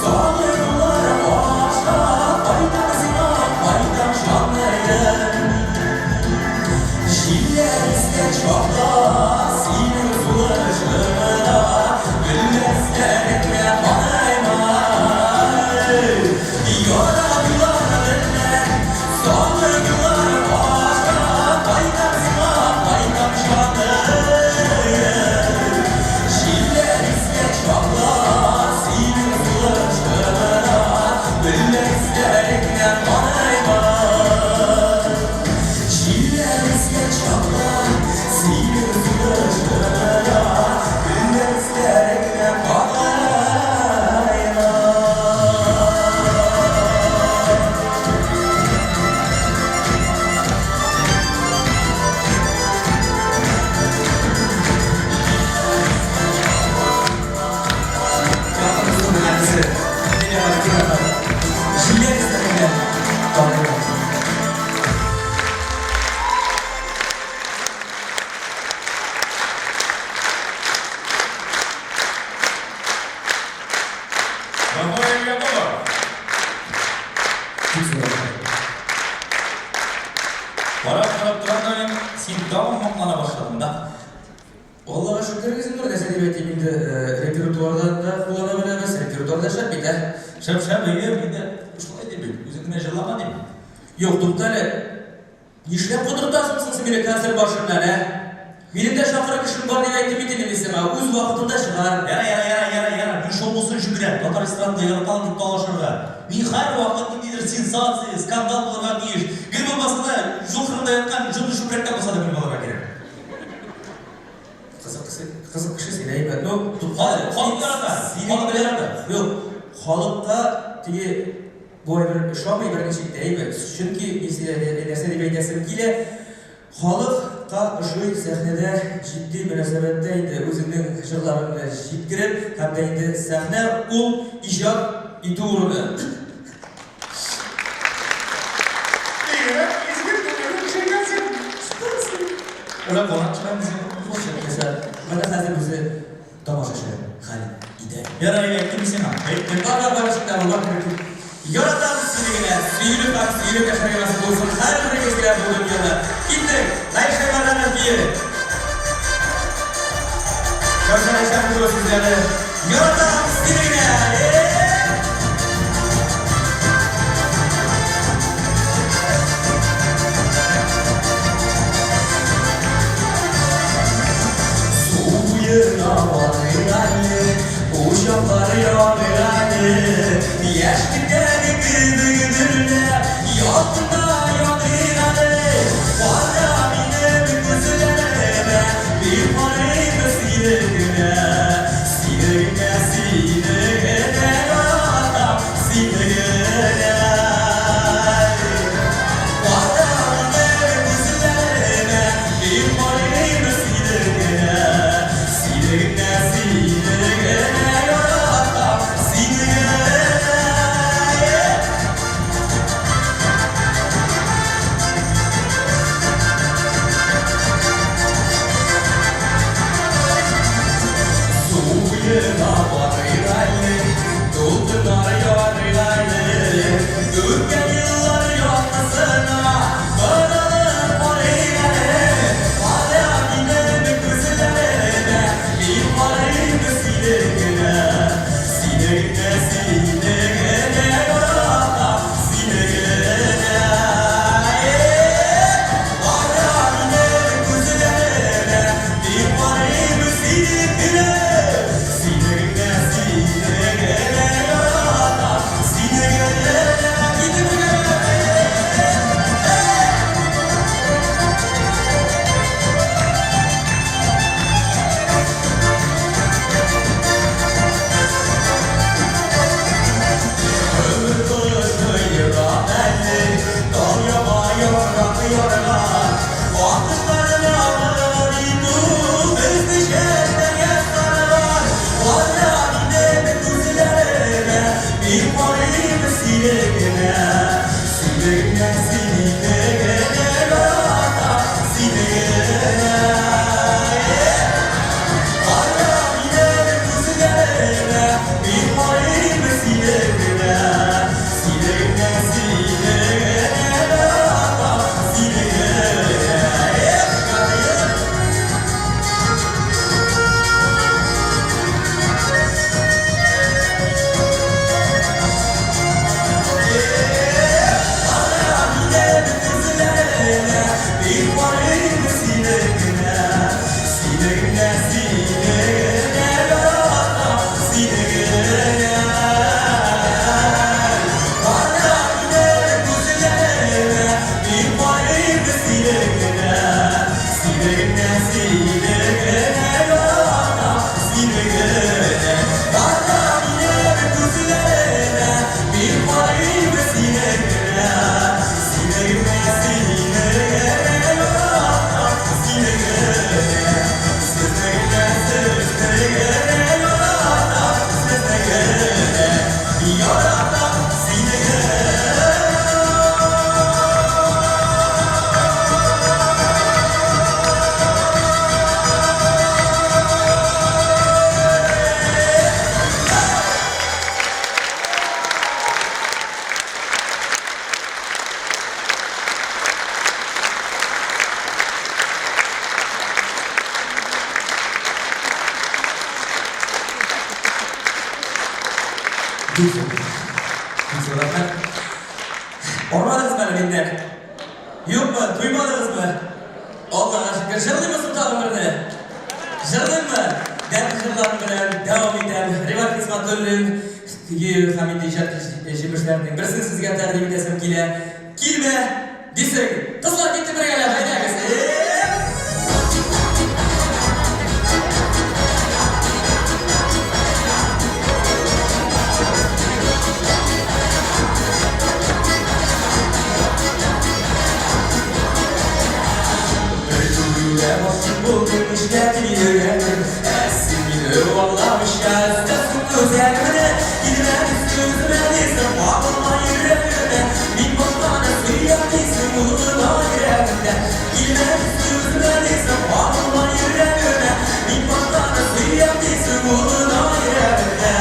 сагынулар аша Кайтам сиңа, кайтам җаныем. Җилләр искән чакта синең сулышыңа, Гөлләреңә карыйм. Син тагын мактана башладың да. Аллага шөкер, Газинур, нәрсә дип әйтим инде, репертуардан да куллана беләбез, репертуар да шәп бит, ә? Шәп, шәп, әйе, мин дә шулай дим бит, үзең генә җырлама дим. Юк, туктале, нишләп котыртасың соң син мине концерт башыннан, ә? Минем дә чакырыр кешем бар дип әйттем бит инде мин сиңа, үз вакытында чыгар. Яра, яра, яра, яра, яра, мин шул булсын өчен генә татар эстрадында яраталар дип талашырга. Мин һәрвакыт ниндидер сенсация, скандал булырга тиеш. Гел булмаса да, юл кырында яткан җонлы чүпрәктән булса да белеп алырга кирәк. Кызык кеше, кызык кеше син, әйбәт. Ну, Халык, халык ярата. Халык ярата. Юк, халыкка теге бу әйбер ошамый берничек тә, әйбәт. Чөнки мин сиңа нәрсә дип әйтәсем килә, халыкка ошый сәхнәдә җитди мөнәсәбәттә инде үзеңнең җырларыңны җиткереп, һәм дә инде сәхнә ул иҗат итү урыны. Бигрәк изге күңелле кеше икәнсең. Менә кунак чыгам син. Чынласа, менә хәзер үзе тамашачы хәл итә. Ярар, әйттем сиңа. Әйттем. Бар, бар, бар, ишектә бар, бар. Яратабыз сине генә, сөелеп һәм сөелеп яшәргә насыйп булсын һәрберегезгә бу дөньяда. Киттек! Гайшә Мәрданов бие. Кәүсәр Әшәпова сүзләре. Яратам сине генә! Су буена барыйк әле, Учаклар яныйк әле, Яшьлектәге кебек дөрләп, Ялкында яныйк әле. Кара минем күзләремә, Бик карыйм сине генә, Сине генә, сине генә яратам, Сине генә. Кара минем күзләремә, Бик карыйм сине генә, Сине генә, сине генә яратам, Сине генә. Су буена барыйк әле, Дулкыннар ярыйк әле, Үткән еллар яктысына Борылып карыйк әле. Кара минем күзләремә, Мин карыйм сине генә, Сине генә, сине генә яратам, Сине генә. Кара минем күзләремә, Мин карыйм сине генә, Сине генә, сине генә яратам, Сине генә. Китеп бергә. Өмет кошы ерак әле, Тау яба ярак ярга. Вакытларны бар итү Безне чәчләргә сарган. Кара минем күзләремә, Мин карыйм сине генә, Сине генә, сине генә яратам, Сине генә. Кара минем күзләремә, Мин карыйм сине генә, Сине генә, сине генә яратам, Сине генә. Эх, карыйм. Кара минем күзләремә, Мин карыйм сине генә, Сине генә, сине генә яратам, Сине генә. Кара минем күзләремә, Мин карыйм сине генә, Сине генә, сине генә яратам, Сине генә. Кара минем күзләремә, Мин карыйм сине генә, Сине генә, сине генә яратам, Сине генә. Сезне генә, сезне генә яратам, Сезне генә яратам, сине генә. Бик зур. Бик зур рәхмәт. Армадыгызмы әле миннән? Юкмы? Туймадыгызмы? Аллага шөкер, җырлыймы соң тагын берне? Җырлыйммы? Дәртле җырларым белән дәвам итәм. Реват Хисмәтуллин көе һәм инде иҗат җимешләренең берсен сезгә тәкъдим итәсем килә. Килмә, дисең. Кызлар китте бергәләп, әйдәгез. Бер күрүдә гашыйк булдым, нишләтим йөрәгем? Ә син мине аңламыйча өзәсең үзәгемне. Килмә сүземә дисең, кагылма йөрәгемә. Мин башканы сөям дисең, ул гына йөрәгемдә. Килмә сүземә дисең, кагылма йөрәгемә. Мин башканы сөям дисең, ул гына йөрәгемдә.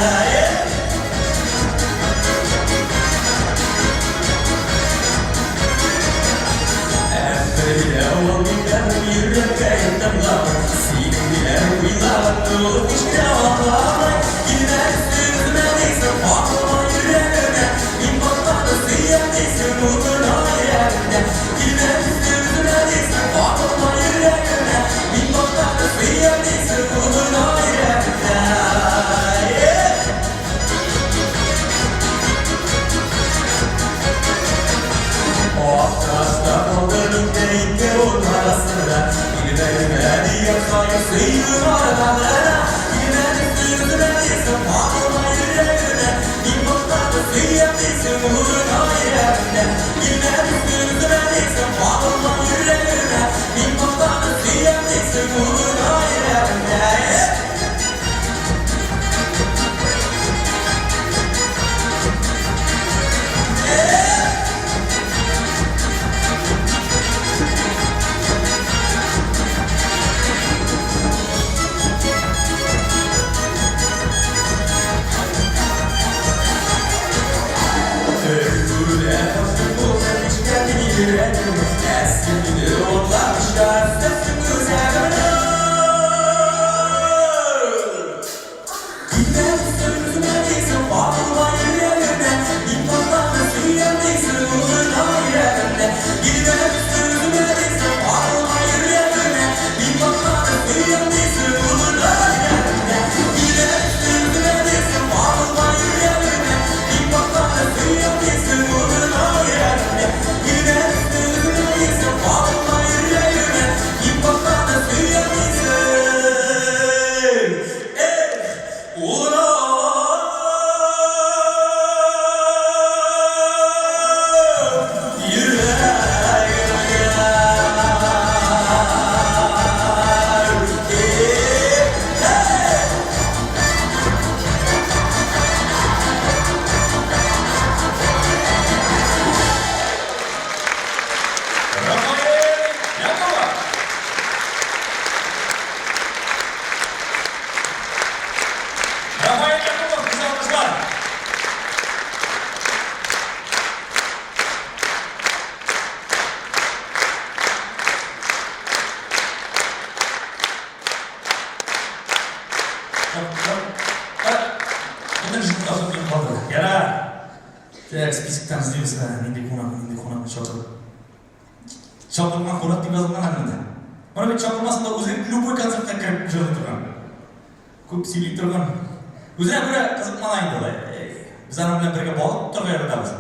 Аптырашта калдым инде ике ут арасында. Килмә, килмә дигән саен сөю арта гына. Килмә дип сүземә дисең, кагылма йөрәгемә. Мин башканы сөям дисең, ул гына йөрәгемдә. Килмә дип сүземә дисең, кагылма йөрәгемә. Мин башканы сөям дисең, ул гына йөрәгемдә. Рафаэль Якубов! Рафаэль Якубов, көчле алкышлар! Бөтен җырлар шундый калды. Ярар. Так, списоктан эзлибез, нинди кунак, нинди кунакны чакырып. Чакырылган кунак дип язылган әле монда. Моны бит чакырмасаң да үзе любой концертка кереп җырлый торган. Күп сөйли торган. Үзенә күрә кызык малай инде ул. Без аның белән бергә балык тотарга яратабыз.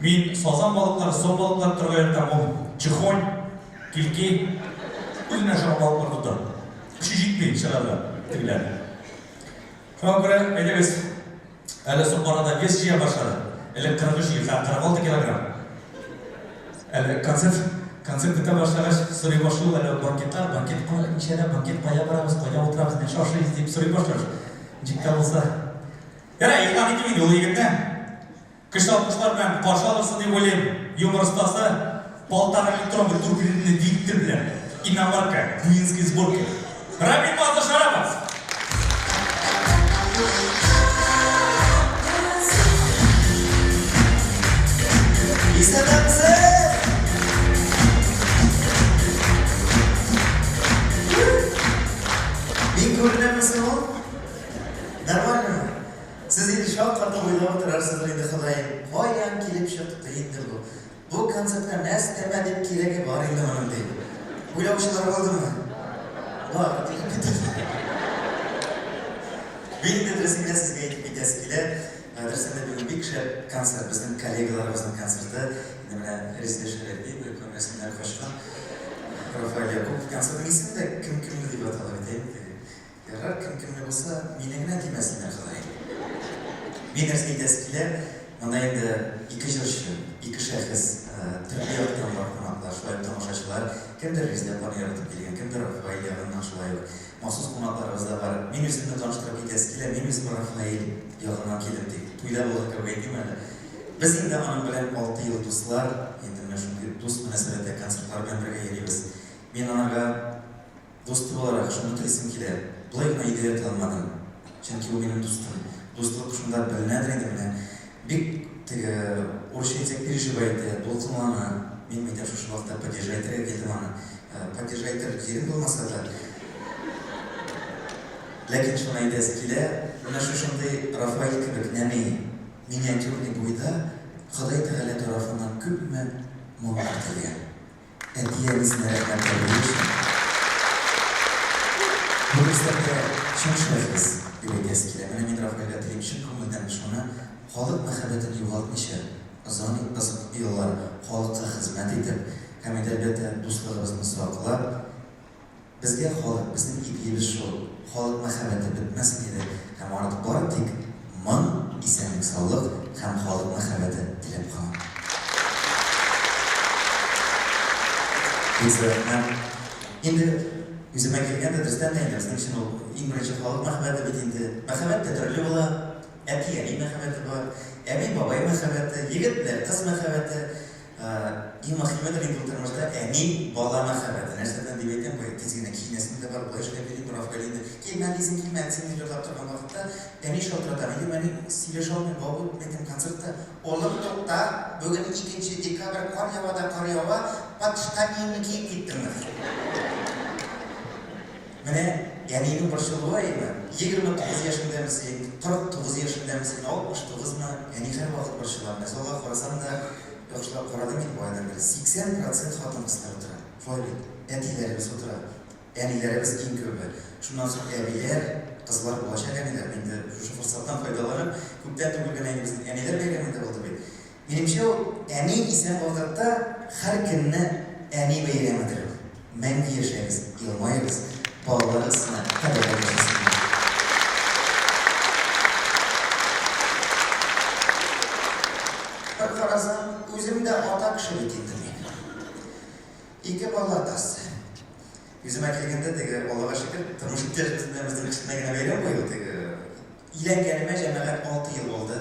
Мин сазан балыклары, сом балыклары тотарга яратам. Ул чехонь, кильки. Үзенә ошаган балыклар тота. Көче җитми чыгарга тегеләрне. Шуңа күрә, әйдәгез, Әле соңгы арада вес җыя башлады. Элек 43 иде, хәзер 46 килограмм. Әле концерт концерт бетә башлагач, сорый башлый ул әле банкетлар, банкет ничәдә, банкет кая барабыз, кайда утырабыз, нәрсә ашыйбыз дип сорый башлар. Ничек тә булса. Ярай, игълан итим инде ул егетне. Көчле алкышлар белән каршы алырсыз дип уйлыйм. Юмор остасы, полторалитровый турбинный двигатель белән, иномарка, куинской сборки. Рамил Мазда Шарапов! Исәнмесез! Мин күренәме соң ул? Нормально? Сез инде шаккатып уйлап утырасыз. торырсыздыр инде, Ходаем, каян килеп чыкты инде бу? Бу концертка нәстәмә дип кирәге бар инде моның дип. Уйлаучылар булдымы? Бар, дип көтәм. Мин инде дөресен генә сезгә әйтеп китәсе килә. Дөресен дә бүген бик шәп концерт, безнең коллегаларыбызның концерты. Инде менә Резидә Шәрәфиева, күрмәсеннәр качкан Рафаэль Якупов концертының исеме дә Кем кемне дип атала бит, әйеме? Ярар, кем кемне булса, мине генә тимәсеннәр, Ходаем. Мин нәрсә әйтәсе килә, монда инде ике җырчы, ике шәхес, төрле яктан бар кунаклар, шулай ук тамашачылар. Кемдер Резидә апаны яратып килгән, кемдер Рафаэль ягыннан шулай ук. Махсус кунакларыбыз да бар. Мин үземне таныштырып китәсе килә, мин үзем Рафаэль ягыннан килдем, дип, туйда булган кебек әйтим әле. Без инде аның белән алты ел дуслар, инде менә шундый дус мөнәсәбәттә концертлар белән бергә йөрибез. Мин анарга Дусты буларак, шуны телисем килә, болай гына өйдә ята алмадым. Чөнки ул минем дустым. Дуслык шунда беленәдер инде менә. Бик теге, урысча әйтсәк, переживает итә, дулкынлана. Мин мәйтәм, шушы вакытта поддержать итәргә килдем аны. Поддержать итәрлек җирем булмаса да. Ләкин шуны әйтәсе килә, менә шушындый Рафаэль кебек нәни, миниатюрный буйда Ходай Тәгалә тарафыннан күпме моң кертелгән. Әти-әнисенә рәхмәт белдерү өчен бу дөрестән дә чын шәхес, дип әйтәсе килә. Менә мин Рафаэльгә телим чын күңелдән шуны, халык мәхәббәтен югалтмыйча, озан озак еллар халыкка хезмәт итеп һәм инде, әлбәттә, дуслыгыбызны саклап, Безгә халык, безнең ипиебез шул, халык мәхәббәте бетмәсен иде һәм артык бары тик моң, исәнлек-саулык һәм халык мәхәббәте теләп калам. Бик зур рәхмәт. Инде үземә килгәндә, дөрестән дә инде безнең өчен ул иң беренче халык мәхәббәте бит инде. Мәхәббәт тә төрле була. Әти-әни мәхәббәте бар, әби-бабай мәхәббәте, егет белән кыз мәхәббәте. Иң мөһимедер инде ул тормышта әни, бала мәхәббәте. Нәрсәдән дип әйтәм, бая тиз генә киенәсем дә бар, болай эшләп йөрим, Рафаэль инде килмә дисең, килмә дисең дип җырлап торган вакытта әни шалтырата. Мин әйтәм, әни, сөйләшә алмыйм, бабай, мин әйтәм, концертта. Улым, тукта, бүген икенче декабрь, кар ява да кар ява, подштанигыңны киеп киттеңме? Менә әнинең борчылуы әйме, 29 яшеңдәме син, 49 яшеңдәме син, 69 мы, әни һәрвакыт борчыла. Менә залга карасам да, яхшылап карадым инде баядан бирле, 80 процент хатын-кызлар утыра. Шулай бит? Әтиләребез утыра. Әниләребез иң күбе. Шуннан соң әбиләр, кызлар, булачак әниләр. Мин инде шушы форсаттан файдаланып, күптән түгел генә инде безнең әниләр бәйрәме дә булды бит. Минемчә, ул әни исән вакытта һәр көнне әни бәйрәмедер ул. Мәңге яшәгез, елмаегыз, балаларыгыз гына кадерләп яшәсеннәр. Бер карасаң, үзем дә ата кеше бит инде мин. Ике бала атасы. Үземә килгәндә, теге, Аллага шөкер, тормыш иптәшебез белән безнең кечкенә генә бәйрәм быел, теге, Өйләнгәнемә, җәмәгать, алты ел булды.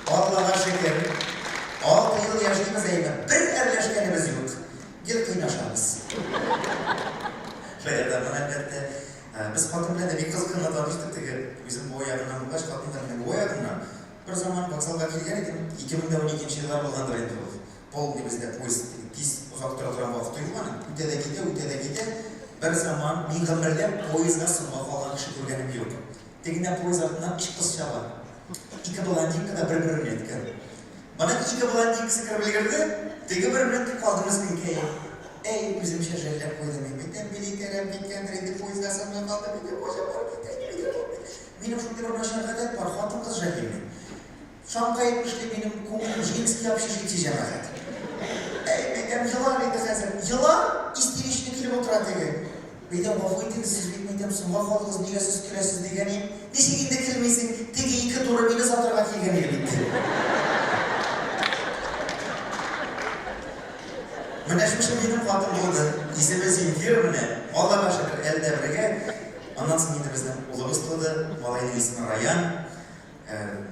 Аллага шөкер, алты ел яшибез әйбәт, бер әрләшкәнебез юк. Гел кыйнашабыз. Шаяртамын, әлбәттә. Без хатын белән дә бик кызык кына таныштык, теге үзем Буа ягыннан булгач, хатын да минем Буа ягыннан. Бер заман вокзалга килгән идем, 2012 нче еллар булгандыр инде ул. Полный бездә поезд теге тиз озак тора торган вакыты юк аның, үтә дә китә, үтә дә китә. Бер заман мин гомерләп поездга соңга калган кеше күргәнем юк. Тегендә поезд артыннан өч кыз чаба. Ике блондинка да бер брюнетка. Моның ике блондинкасы кереп өлгерде, теге бер брюнетка калды мескенкәем. Әй, үземчә жәлләп куйдым мин. Әйтәм, билетләрем киткәндер инде, поездга соңга калдым инде, кайчан барып җитәр инде бу. Минем шундый бер начар гадәт бар, хатын-кыз жәллим мин. Шаңкаеп эшли минем күңелем женский общежитие җәмәгать. Әй, мәйтәм, елар инде хәзер. Елар, истеричный килеп утыра теге. Мәйтәм, гафу итегез, сез бит, мәйтәм, соңга калдыгыз, нигә сез көләсез дигән идем. Ничек инде көлмисең, теге ике туры мине сатырга килгән иде бит, ди. Менә шушы минем хатын булды. Исеме Земфира менә. Аллага шөкер, әле дә бергә. Аннан соң инде безнең улыбыз туды. Малайның исеме Раян.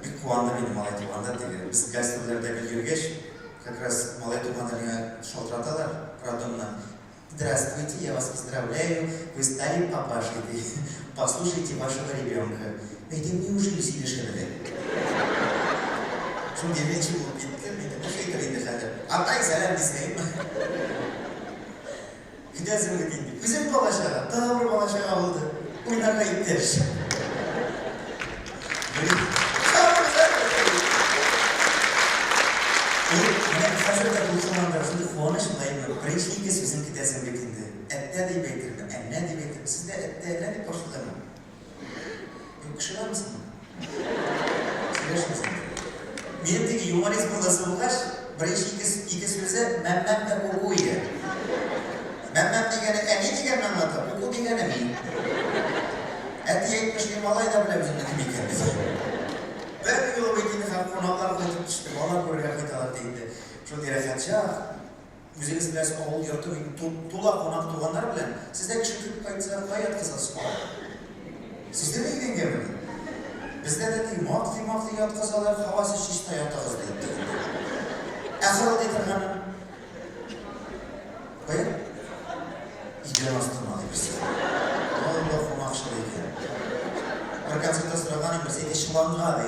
Бик куандым инде малай туганда, теге без гастрольләрдә гел йөргәч, как раз малай туганда миңа шалтыраталар роддомнан. Здравствуйте, я вас поздравляю, вы стали папашей, ди. Послушайте вашего ребенка. Әйтәм, неужели сөйләшә белә? Шундый рәнҗи булып киттем, әйтәм, нәрсә әйтер инде хәзер? Атай, сәлам дисәм. Көтәсең бит инде. Үзем бала-чага, тагы бер бала-чага булды. Уйнарга иптәш. Беренче ике сүзен көтәсең бит инде. Әттә дип әйтерме, әннә дип әйтерме? Сездә әттә, әннә дип башлыйлармы? Юк, кеше бармы синең? Сөйләшмисең. Минем теге юморист мордасы булгач, беренче ике, ике сүзе мәм-мәм дә ку-ку иде. Мәм-мәм дигәне әни дигәнне аңлата, ку-ку дигәне мин. Әти әйтмешли, малай да белә үземнең кем икәнне. Бер юлы бит инде һәм кунаклар кайтып төште, бала күрергә кайталар ди инде. Шундый рәхәт чак. Үзегез беләсез, авыл йорты бит тула кунак туганнар белән. Сездә кеше күп кайтса, кая яткызасыз аларны? Сездә дә өйрәнгәнмени? Бездә дә теге мактый-мактый яткызалар, һавасы чиста ятыгыз дип тегендә. Ә хырылдый торганы? Кая? Идән астына ди берсе. Алла кунакчыл икән. Бер концертта сораган идем, берсе әйтә, чоланга ди.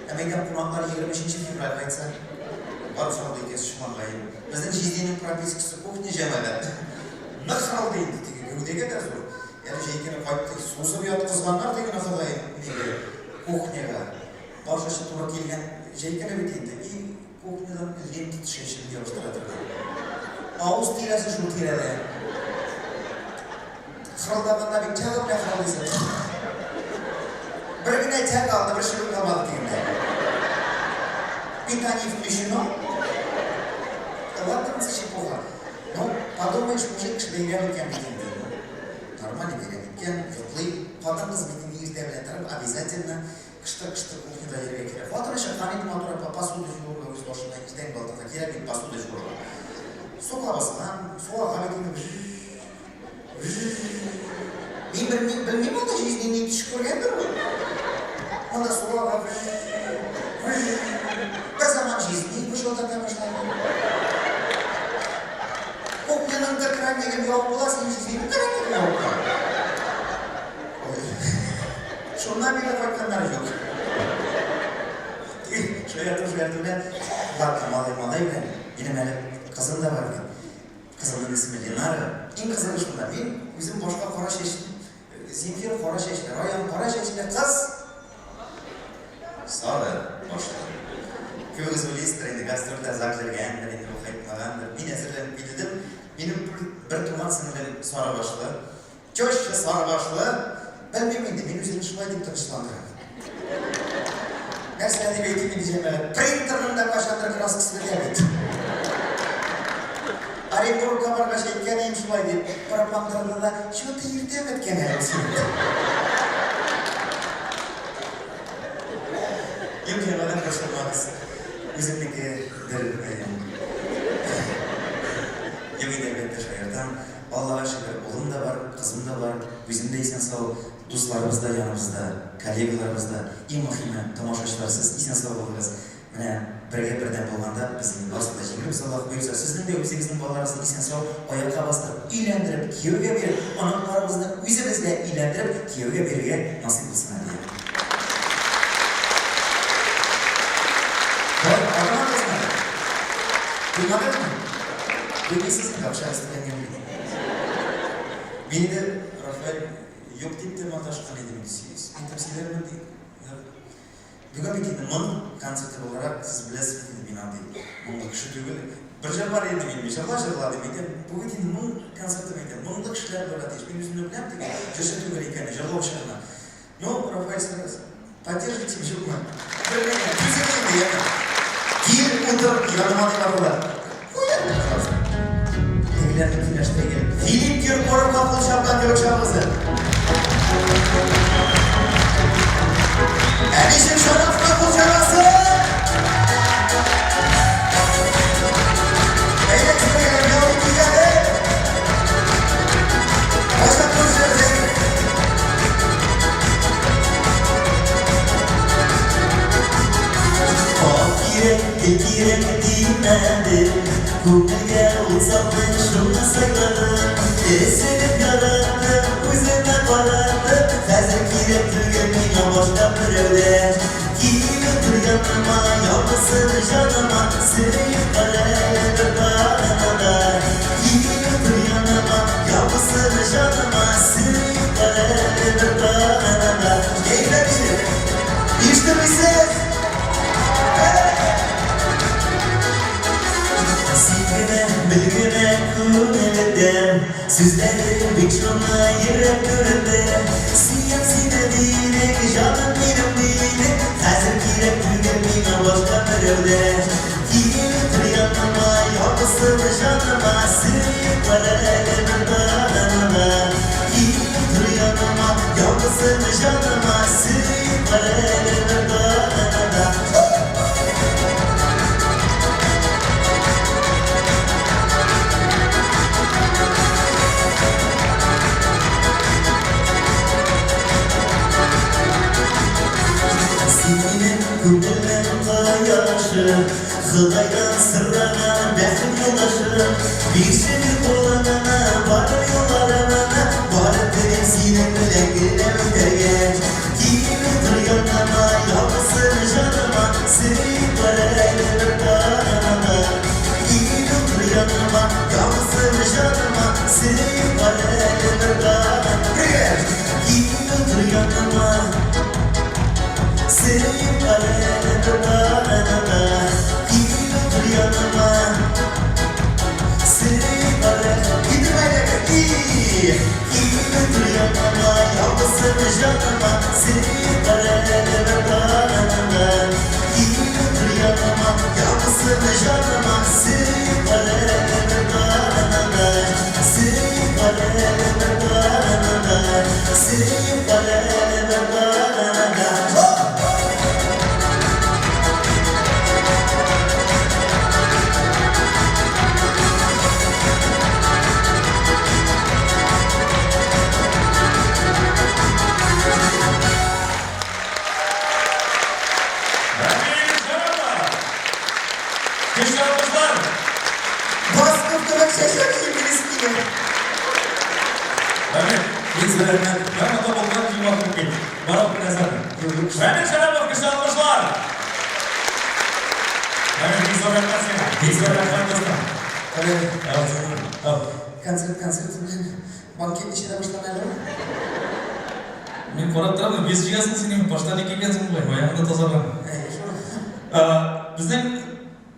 Ә мәйдан кунаклар 23 февраль кайтса, барып сорады икән чоланга. Безнең җизнинең пропискасы кухня җәмәгать. Нык соралды инде теге, гәүдәгә дә зур. Әле җәй көне кайтты, сузып яткызганнар тегене Ходаем нигә кухняга. Баш очы туры килгән җәй көне бит инде. И Кухнядан лента төшә чебен ябыштыра торган. Авыз тирәсе шул тирәдә. Хырылдаганда бит тяга белән хырылдыйсың. Бер генә тяга алды, бер чебен калмады дигәндә. Питание включено. Ладно, чепуха. Ну, подумаешь, мужик кеше бәйрәм иткән бит инде. Нормально бәйрәм иткән, йоклый. Хатын-кыз бит инде иртә белән торып, обязательно Кыштыр-кыштыр кухняда йөрергә кирәк. Хатыны чыккан иде матур апа, посуда җуырга үз башына иртәнге алтыда кирәк бит посуда җуырга. Су кабызган, су ага бит инде вж-вж. Мин белмим, белмим анда җизни ни төш күргәндер ул. Анда су ага вж-вж. Бер заман җизни выжылдата башлады. Кухняның да кранигын ябып була, син җизнинең кранигын ябып була. Шуннан бирле кайтканнар юк. Шаярту шаярту белән, ладно, малай малай белән, минем әле кызым да бар бит. Кызымның исеме Ленара. Иң кызыгы шунда, мин үзем башка кара чәчле, Земфира кара чәчле, Раян кара чәчле, кыз сары башлы. Күбегез уйлыйсыздыр инде, гастрольдә озак йөргәндер, инде ул кайтмагандыр. Мин әзерләнеп килдем. Минем бер туган сеңлем сары башлы. Теща сарыбашлы, белмим инде, мин үземне шулай дип тынычландырам. Нәрсә дип әйтим инде, җәмәгать, принтерның да кайчандыр краскасы бетә бит. Оренбургка баргач әйткән идем шулай дип, карапландырды да, чего-то иртә беткән әле син. Юк, җәмәгать, борчылмагыз, үземнеке дер. Юк инде, әлбәттә, шаяртам. Аллага шөкер, улым да бар, кызым да бар, үзем дә исән-сау, дусларыбыз да яныбызда, коллегаларыбыз да, иң мөхиме, тамашачылар, сез исән-сау булыгыз. Менә бергә бердәм булганда без инде барысын да җиңербез, Аллаһ боерса. Сезнең дә үзегезнең балаларыгызны исән-сау аякка бастырып, өйләндереп, кияүгә биреп, оныкларыбызны үзебезгә өйләндереп, кияүгә бирергә насыйп булсын әле. Болай атамадыгызмы әле? Туймадыгызмы? Туймыйсыз инде, акчагыз түләнгән бит. Мин инде, Рафаэль, юк дип тә маташкан идем инде, әйтеп сөйләрмен дип. Бүген бит инде моң концерты буларак, сез беләсез бит инде, мин андый моңлы кеше түгел. Бер җыр бар инде минем, җырла, җырла дим. Әйтәм, бу бит инде моң концерты бит, моңлы кешеләр булырга тиеш. Мин үземне беләм, теге җырчы түгел икәнне, җырлаучы гына. Ну, Рафаэль Сарас, поддержите, юкмы? Белмәгән, түзем инде, яме. Кил, утыр, яныма дип аталар. Куя, пожалуйста. Тегеләрне киңәштерә Филипп Киркоровка кул чапкан кебек чабыгыз. Ә ничек Шарафка кул чабасы? Әйдә, килгән, яу килгән. Кайчан күрешәбез? Ак кирәкте, кирәк димәде, Күңелгә ул салды, шуны сайладым. Эсселек яраттым, үземә караттым, Хәзер кирәк түгел миңа башка берәү дә. Кил утыр яныма, ябышыр җаныма, Сөеп кара әле бер тагына да. Кил утыр яныма, ябышыр җаныма, Сөеп кара әле бер тагына да. Кәефләр ничек? Ишетмисез? Син генә, бел генә. көтәм. Сүзләрең бик шуны йөрәк түрендә. Сөям сине дидең, җаным минем дидең. Хәзер кирәк түгел миңа башка берәү дә. Кил утыр яныма, ябысып җаныма, сөеп кара әле бер тагын да. Кил утыр яныма, ябысып җаныма, сөеп кара әле бер тагын да. Син минем күңелнең кояшы, Ходайдан сораган бәхет юлдашы. Бирче бир кулыңны, барыр юлларымны, Барып телим синең белән генә үтәргә. Кил утыр яныма, ябысын җаныма, Сөеп кара әле бер тагын. Кил утыр яныма, ябысын җаныма, Сөеп кара әле бер тагын. Бергә! Кил утыр яныма, Сөеп кара әле бер тагын. Кил утыр яныма, Сөеп кара. Китеп әйдәгез! И! Кил утыр яныма, ябысын җаныма, Сөеп кара әле бер тагын. Кил утыр яныма, ябысын җаныма, Сөеп кара әле бер тагын. Сөеп кара әле бер тагын. Сөеп кара әле бер тагын. Рамил Шәрапов! Көчле алкышлар! Басков кебек чәчәк җибәрес килә. Рамил, бик зур рәхмәт. Яңа табылган җыймак мөмкин. Барып нәзәр. Рамил Шәрапов, көчле алкышлар! Рамил, бик зур рәхмәт сиңа. Бик зур рәхмәт, дустым. Әле Ау. концерт концерт белән банкет ничәдә башлана әле ул? Мин карап торам, без җыясың син, башта ник килгәнсең болай, аягыңда тазарган. Әйе, шул. Безнең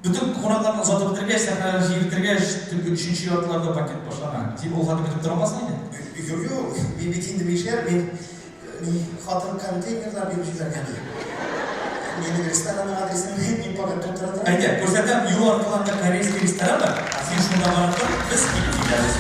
бөтен кунакларны озатып бетергәч, сәхнәдән җыеп бетергәч, төнге өченче яртыларда банкет башлана. Син ул хәтле көтеп тора алмассың инде. Юк, юк, мин бит инде мишәр, мин ни хатын контейнерлар биреп җибәргән. Минем ресторанның адресын мин пока тутыра торам. Әйдә, күрсәтәм, юл аркылы анда корейский ресторан бар. Син шунда барып тор, без килеп җитәбез.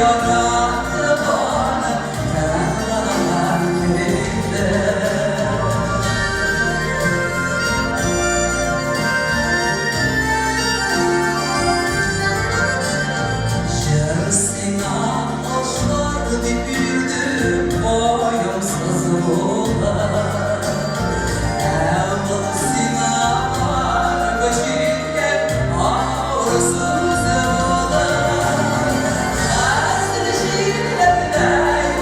Яратып аны тыңлаган кебектер. Җыр сиңа ошар дип йөрдем ваемсыз булып. Ә ул сиңа барып җиткән авыр сүз булып. Хәзер җилләрдә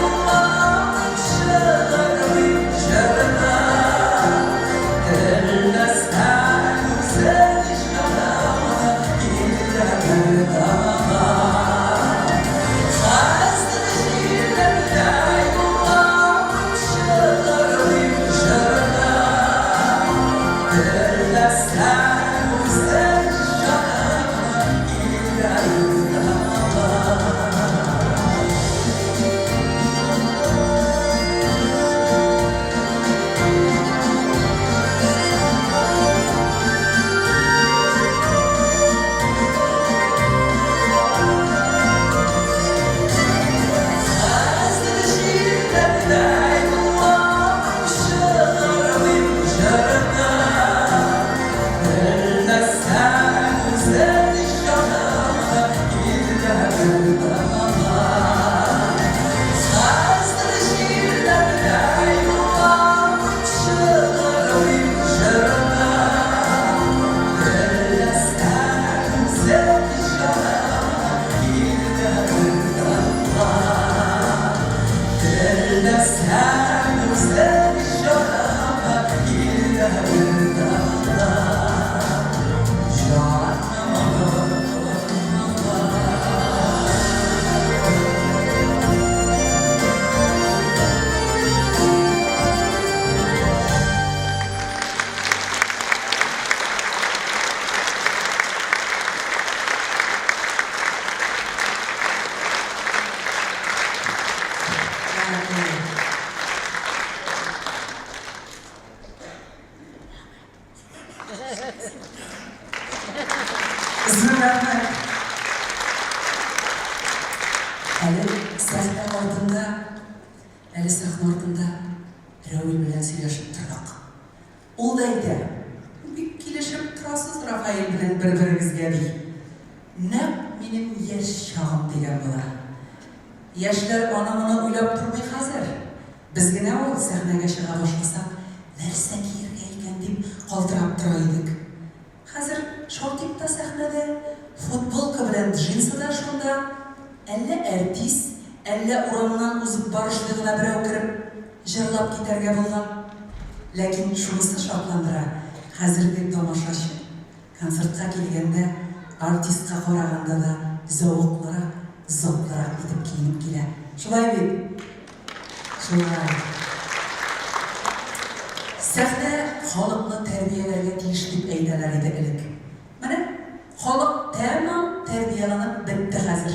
юллап чыгармыйм җырны. Телләсәң үзең җанымны килә бер тама. Хәзер җилләрдә юллап чыгармыйм җырны. Телләсәң үзең җанымны килә бер тама. Хәзер җилләрдә юллап чыгармыйм җырны. Телләсәң үзең җанымны килә бер тама. Хәзер җилләрдә юллап чыгармыйм җырны. Телләсәң үзең җанымны килә бер тама. Телләсәң үзең җанымны килә бер тама. Җаным. Зур рәхмәт. Әле сәхнә артында, әле сәхнә артында Рәвил белән сөйләшеп тордык. Ул да әйтә, бик килешеп торасыз Рафаэль белән бер-берегезгә, ди. Нәкъ минем яшь чагым дигән була. Яшьләр аны-моны уйлап тормый хәзер. Без генә ул сәхнәгә чыга башласак, нәрсә киергә икән дип калтырап тора идек. Хәзер шортик та сәхнәдә, футболка белән джинсы да шунда. Әллә әртис, әллә урамнан узып барышлый гына берәү кереп җырлап китәргә булган. Ләкин шунысы шатландыра, хәзерге тамашачы концертка килгәндә артистка караганда да зәвыклырак, затлырак итеп киенеп килә. Шулай бит? Шулай. Сәхнә халыкны тәрбияләргә тиеш дип әйтәләр иде элек. Менә халык тәмам тәрбияланып бетте хәзер.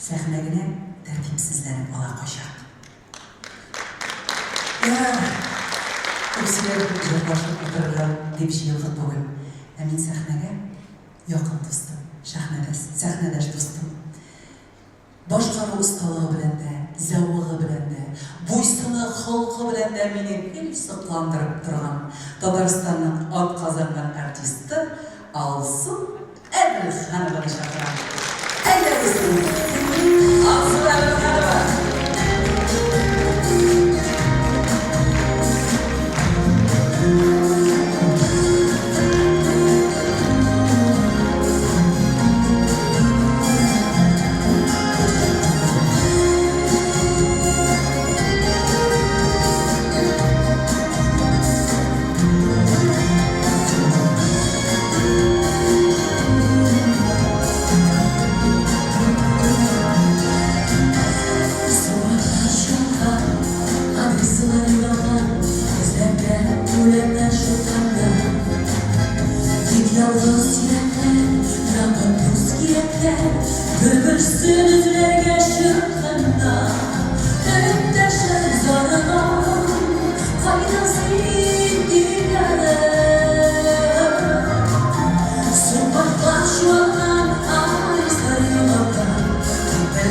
Сәхнә генә тәртипсезләнеп ала кайчак. Ярар, күп сөйләп, җырлашып утырырга дип җыелдык бүген. Ә мин сәхнәгә якын дустым, шәхнәдәс, сәхнәдәш дустым. Башкару осталыгы белән дә, зәвыгы белән дә, буй-сыны, холкы белән дә мине гел сокландырып торган Татарстанның атказанган артисты Алсу Әбелханованы чакырам. Әйдәгез! Алсу Әбелханова!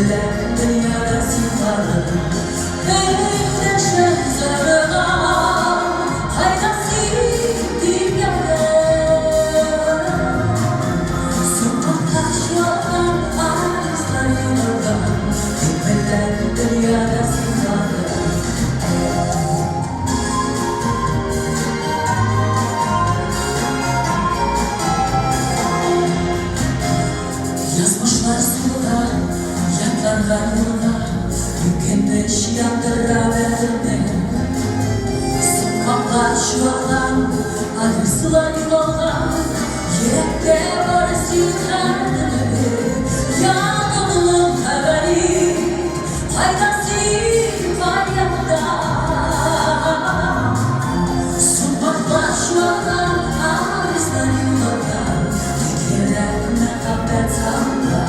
беләм, дөньяда син барың. Эндәшәм зарыгам, кайда син, дип янам. Сукмакка чуалган, адреслар югалган. Тик беләм, дөньяда син барың. Язмышлар суыта, ятларга юлыга, Үкенеч яндыра бәгырьне. Сукмаклар чуалган, адреслар югалган, Йөрәктә бары син хәтерле. Ягымлы хәбәр ит, кайда син, каянда? Сукмаклар чуалган, адреслар югалган, Тик йөрәк мәхәббәт сагында.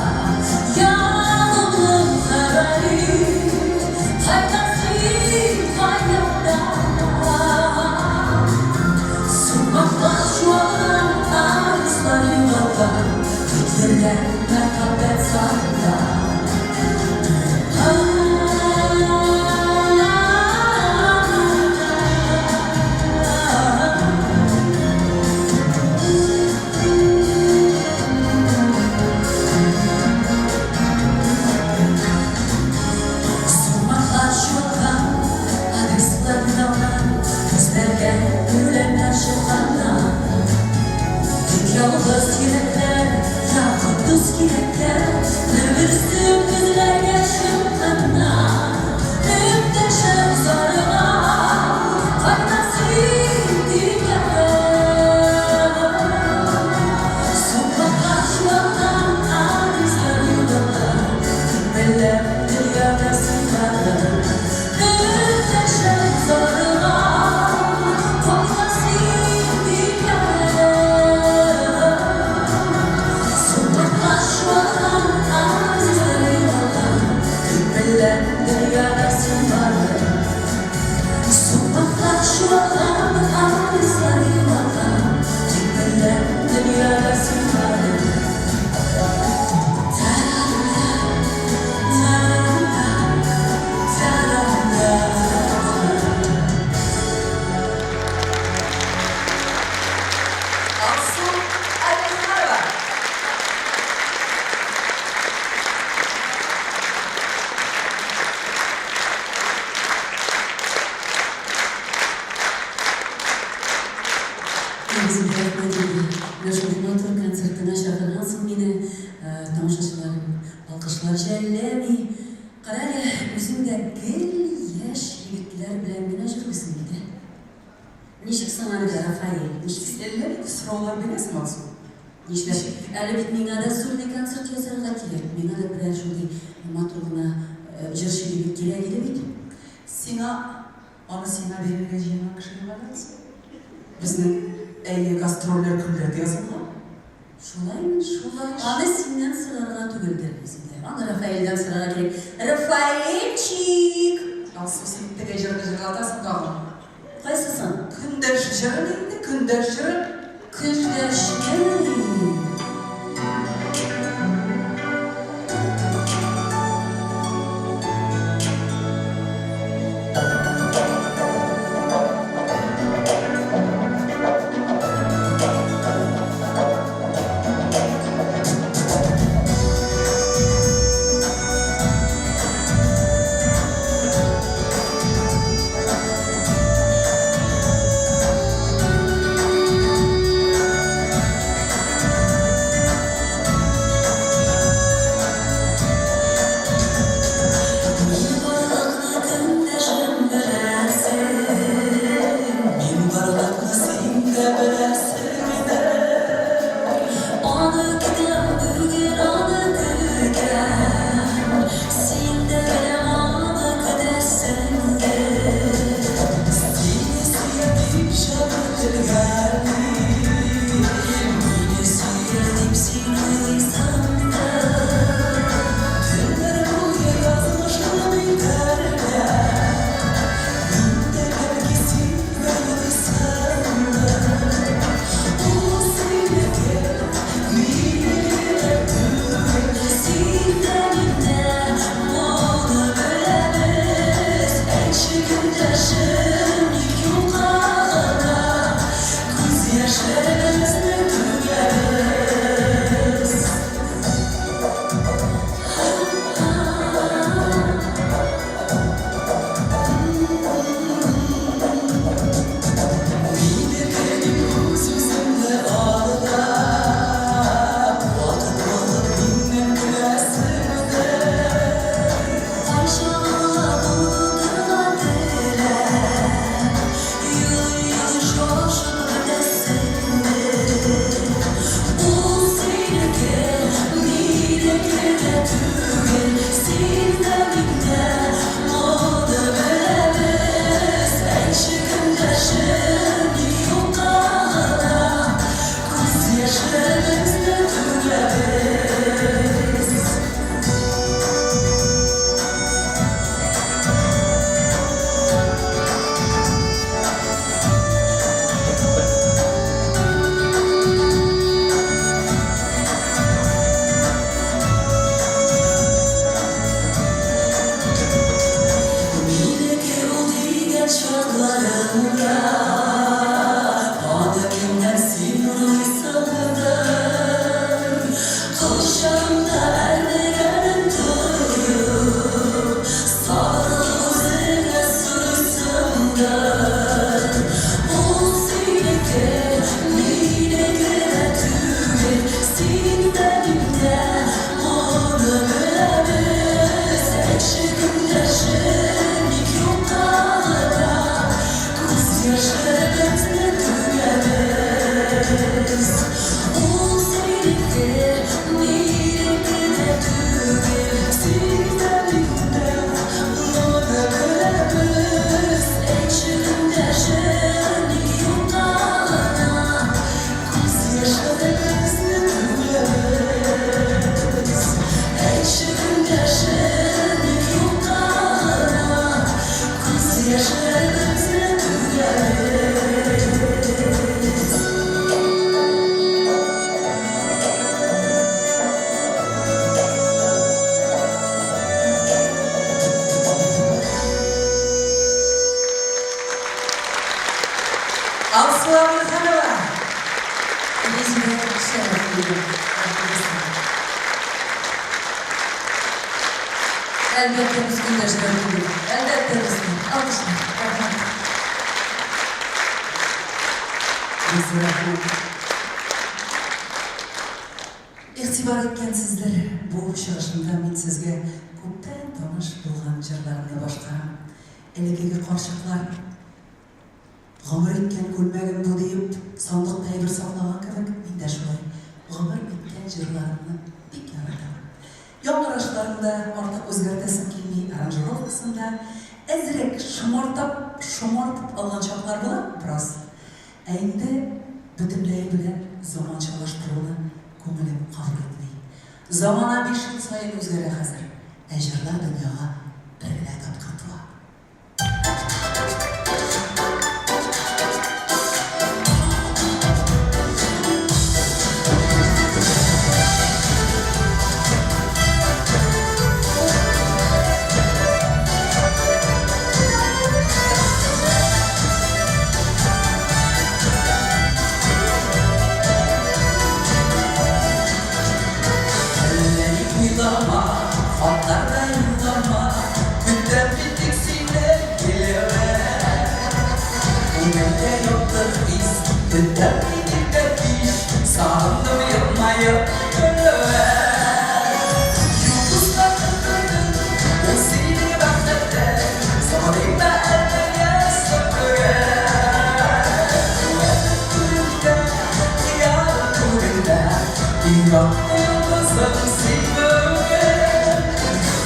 Ягымлы хәбәр ит, кайда син, каянда? Сукмаклар чуалган, адреслар югалган, Тик йөрәк мәхәббәт сагында. Сукмаклар чуалган, адреслар югалган, Күзләргә үләннәр чыкканнар. Тик ялгыз йөрәкләр, якын дус кирәкләр, Бер-берсен күзләргә чыкканнар. Эндәшәм зарыгам, кайда син, дип янам. Сукмаклар чуалган, адреслар югалган, Тик беләм, дөньяда син барың. Эндәшәм зарыгам, кайда син, дип янам. Сукмаклар чуалган, адреслар югалган, Тик беләм, дөньяда син барың. Сукмаклар чуалган, адреслар югалган, Тик беләм, дөньяда син барың. Та-да-да, та-да-да, та-да-да. Алсу Әбелханова. Үзем рәхмәт инде. Менә шундый матур концертыңа чакыргансың мине. Тамашачыларым алкышлар жәлләми. Кара әле, үзең дә гел яшь егетләр белән генә җырлыйсың бит, ә? Ничек соң анда, Рафаэль, ничек? Син әллә нинди сораулар бирәсең, Алсу. Нишләп? Әле бит миңа да сольный концерт ясарга кирәк. Миңа да берәр шундый матур гына җырчы егет кирәк иде бит. Сиңа аны сиңа бирергә җыенган кеше юк әле, Алсу. Безнең, әйе, гастрольләр көнләтә язылган. Шулаймы? Шулай. Аны синнән сорарга түгелдер, Резидә. Аны Рафаэльдән сорарга кирәк. Рафаэльчик! Алсу, син теге җырны җырлатасың тагын. Кайсысын? Көндәш җырын инде, көндәш җырын. Көндәшнең. Асыл Әмирханова, Резидә Шәрәфиева. Әлбәттә, без көндәшләр түгел. Әлбәттә, без алкышлар. Рәхмәт. Бик зур рәхмәт. Игътибар иткәнсездер, бу чыгышымда мин сезгә күптән таныш булган җырларымны башкарам. Элеккеге карчыклар гомер иткән күлмәгем бу диеп, сандыкта әйбер саклаган кебек, мин дә шулай гомер иткән җырларымны бик яратам. Яңгырашларын да артык үзгәртәсем килми, аранжировкасын да әзрәк шомартып, шомартып алган чаклар була, бераз. Ә инде бөтенләе белән заманчалаштыруны күңелем кабул итми. Замана биш ел саен үзгәрә хәзер, ә җырлар дөньяга бер генә тапкыр туа. Әллә ни уйлама, хатлар да юллама, Көтәм мин тик синең килүен. Күңелдә якты хис, көтәм мин иртә кич, Сагындым елмаеп көлүен. Йолдызлар тындырды, ул синең бәхетең, Сагынма әллә соң бүген. Күңелем түрендә, хыялым күгендә, Иң якты йолдызым син бүген.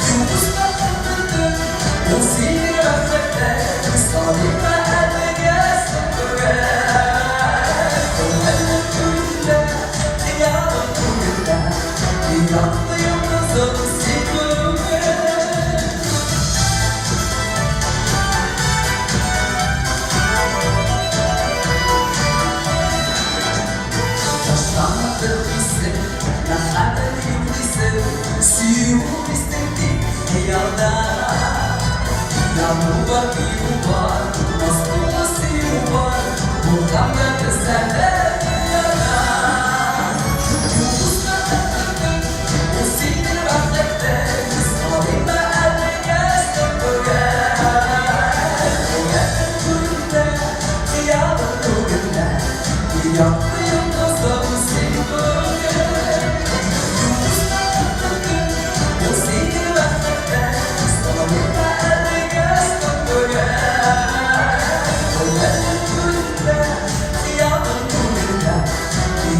Йолдызлар тындырды, ул синең бәхетең, Сагынма әлегә соң бүген. Күңелем түрендә, хыялым күгендә, Иң якты йолдызым син бүген. Ташланды дисең, мәхәббәт юк дисең, Сөю ул дисең тик хыялда. Яну бар, көю бар, наз тулы сөю бар, Булган да без әле дөньяда. Йолдызлар тындырдың, ул синең бәхетең, Сабыймы әлегә соң бүген? Күңелем түрендә, хыялым күгендә, Якты йолдызым син бүген. Йолдызлар тындырдың, ул синең бәхетең, Сабыймы әлегә соң бүген? Күңелем түрендә, хыялым күгендә,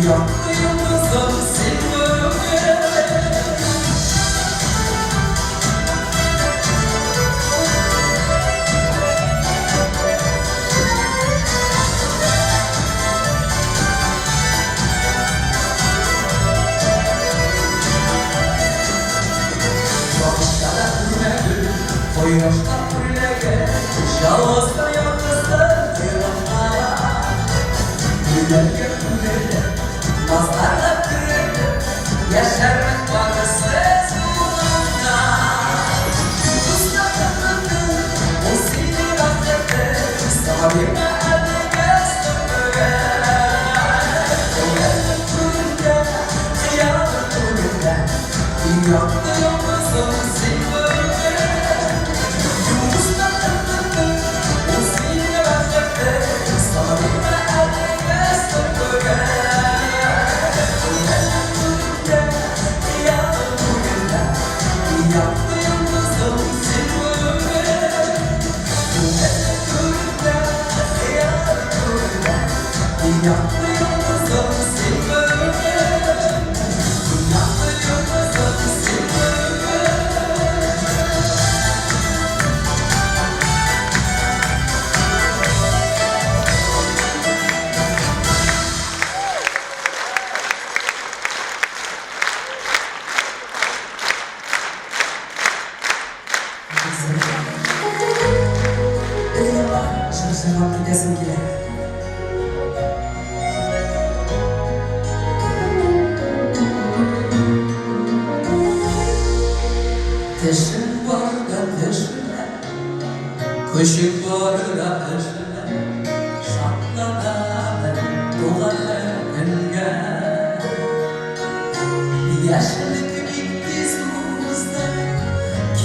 Якты йолдызым син бүген. Бакчада күрмә гөл, кояшта үрләгән, Ялгызлар ялгызлар тойганда. Гөлләргә күмелеп, назларга төренеп, Яшәрмен бары сез булганда. Йолдызлар тындырды, ул синең бәхетең, Сиңа бирмә әлегә соң бүген. Күңелем түрендә, хыялым күгендә, Иң якты йолдызым син бүген. Йолдызлар тындырды, ул синең бәхетең, Сиңа бирмә әлегә соң бүген. Күңелем түрендә, хыялым күгендә, Иң якты йолдызым син бүген. Күңелем түрендә, хыялым күгендә, Иң якты йолдызым син бүген. Иң якты йолдызым син бүген. Бер яңа җыр җырлап китәсем килә. Тешең барда тешлә, көчең барда эшлә, шатлана.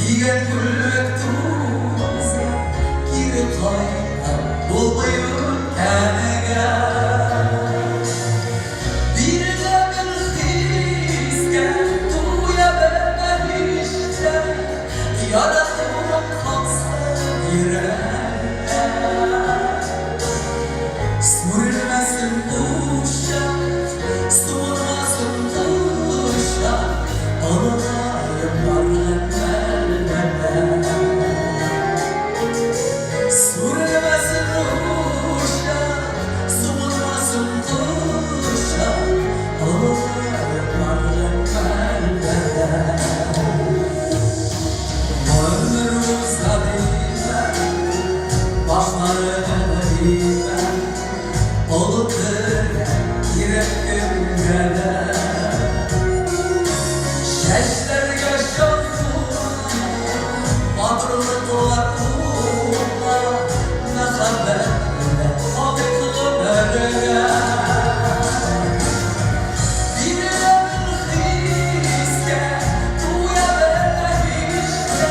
Кигән күлмәк туза, кире кайтып булмый үткәнгә. Бирелә бел хискә, туя белмә һич тә, Яратуың калсын йөрәктә. Сүрелмәсен учак, суынмасын кочак, Олыгаеп барган мәлдә. Сүрелмәсен учак, суынмасын кочак, Олыгаеп барган мәлдә. Гомер уза димә, башларыңны имә, Олы кирәк кемгә дә. Чәчләргә чал куна, матурлыклар куна, Мәхәббәт белән калыйк гомергә. Бирелә бел хискә, туя белмә һич тә,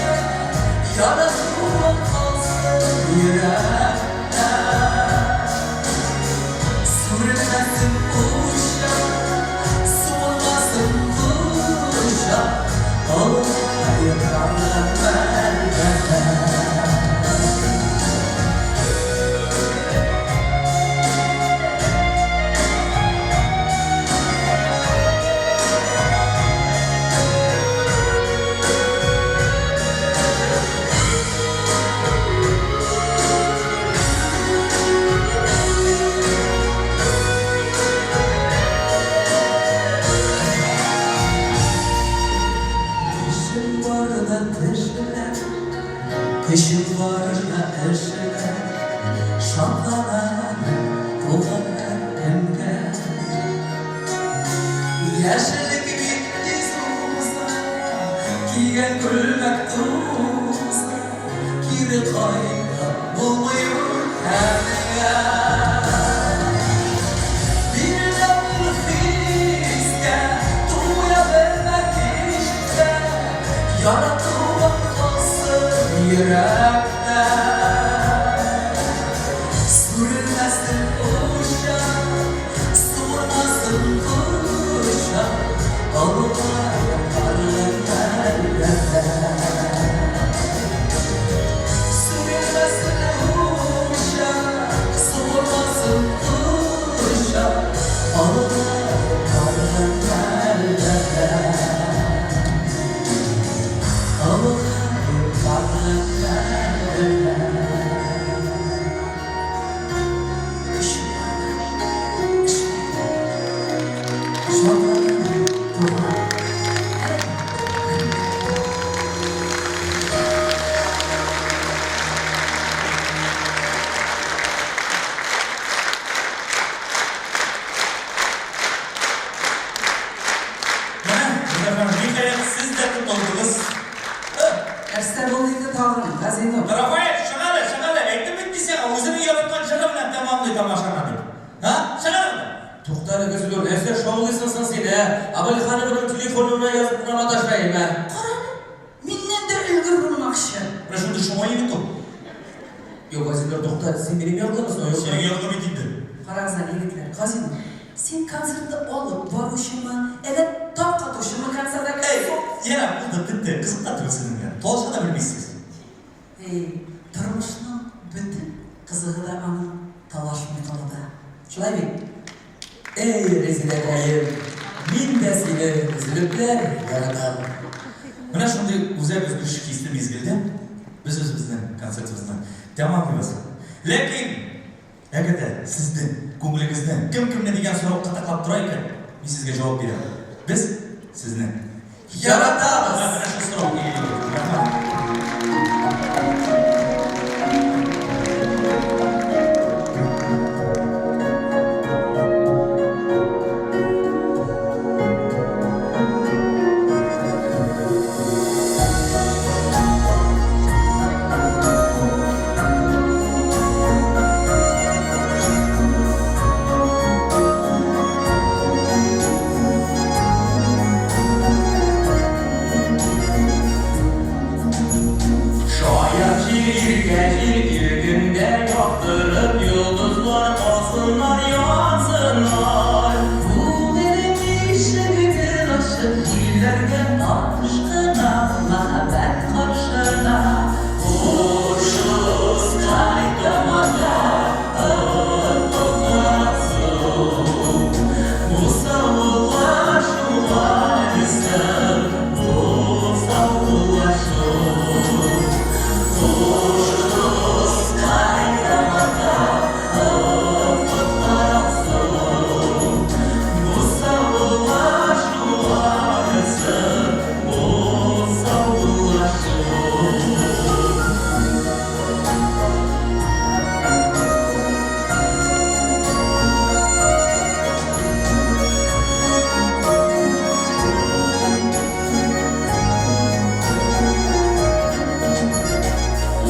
Яратуың калсын йөрәктә. Сүрелмәсен учак, суынмасын кочак, Олыгаеп барган мәлдә. Тешең барда тешлә, көчең барда эшлә, Шатлана туган һәр көнгә. Яшьлек бик тиз уза, кигән күлмәк туза, Кире кайтып булмый үткәнгә. Бирелә бел хискә, туя белмә һич тә, Яратуың калсын йөрәктә. Сүрелмәсен учак, суынмасын кочак, Олыгаеп барган мәлдә. Сүрелмәсен учак, суынмасын кочак, Олыгаеп барган мәлдә. Олыгаеп барган мәлдә. Көчең барда эшлә, шатлана туган һәр көнгә. Менә, Зөфәр, ниһаять, сез дә тотылдыгыз. Нәрсә булды инде тагын, Газинур? Рафаэль, чык әле, чык әле, әйттем бит мин сиңа, үзенең яраткан җыры белән тәмамлый тамашаны дип. Һа? Чык әле монда. Тукта әле, Газинур, нәрсә шаулыйсың соң син, ә? Абылхановның телефонына язып кына маташа, әйме? Кара әле, миннән дә өлгер булмакчы. Менә шундый шома егет ул. Юк, Газинур, тукта, син минем яклымы соң, юкмы? Синең яклы бит инде. Карагыз әле, егетләр, Газинур, син концертны алып баручымы, әллә таркатучымы концертта Әй, я, булды, бетте, кызык та түгел сезнең белән. Талаша да белмисез. Әй, тормышның бөтен кызыгы да аның талашмый калуда. Шулай бит? Әй, Резидәкәем, мин дә сине өзелепләр яратам. Менә шундый үзәк өзгеч хисле мизгелдә без үзебезнең концертыбызны тәмамлыйбыз. Ләкин, әгәр дә сезнең күңелегезне кем кемне дигән сорау кытыклап тора икән, мин сезгә җавап бирәм. Без сезне Яратабыз! Менә шул сорау килде. Рәхмәт. Шаян җил, иркә җил, ил-көндә яктырып, йолдызлар калсыннар, янсыннар. Күңелем ишеген ачып, җилләргә ашкына, мәхәббәт каршына. Хушыгыз, кайтамада, офыкларсың. Бу саулашу әлесен, бу саулашу. Хушыгыз, кайтамада, офыкларсың. Бу саулашу әлесен, бу саулашу.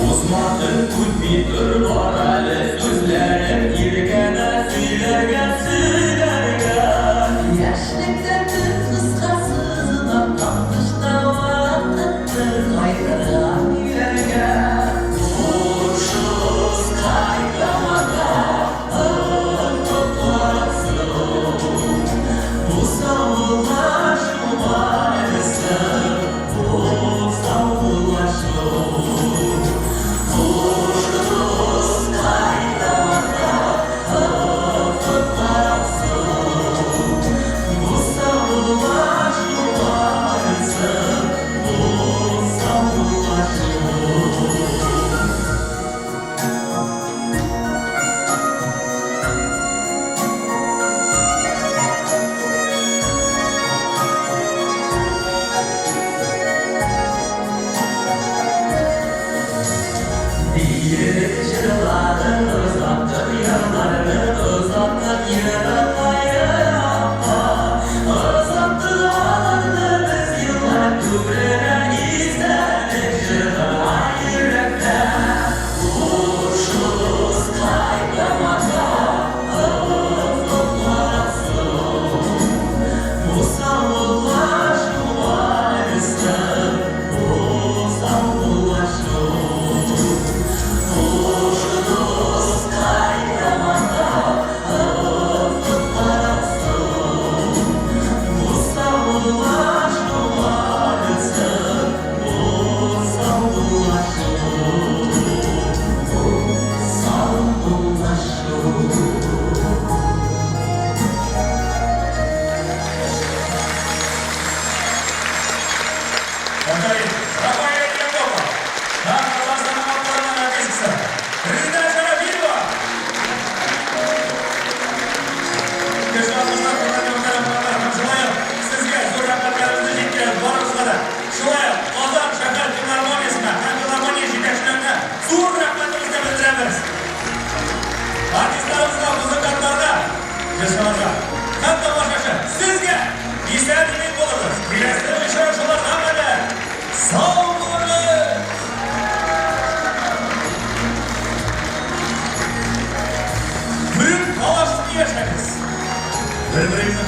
Узма төн үтми тор, бар әле сүзләрем иркәмә сөйләргә, сөйләргә. Яшьлектә төн кыска сызыла, таңдышта вакыттыр кайтырга өйләргә. Хушыгыз, кайтамада, офыкларсың. Бу саулашу әлесен, бу саулашу. Хушыгыз, кайтамада, офыкларсың. Бу саулашу әлесен, бу саулашу. Биеп җырладык, озаттык ярларны, озаттык еракка, еракка. Озаттык аларны без еллар түренә, истәлек җырлар йөрәктә. Хушыгыз, кайтамада, офыкларсың. Бу саулашу әлесен, бу саулашу. Хушыгыз, кайтамада, офыкларсың. Бу саулашу әлесен, бу саулашу. Бу саулашу. Афәрин, Рафаэль Якупов, һәм Татарстанның атказанган артисткасы Резеда Шәрәфиева. Кеше алкышлар, хөрмәтле мөхтәрәм кунаклар, һәм шулай ук сезгә зур рәхмәтләребезне җиткерәбез барыгызга да. Шулай ук Казан шәһәр филармониясенә һәм филармония җитәкчеләренә зур рәхмәтебезне белдерәбез. Артистларыбызга, музыкантларга, җырчыларга һәм тамашачы сезгә исән-имин булыгыз. Киләсе очрашуларга кадәр сау булыгыз! Бөек талашны яшәгез. Бер-берегезне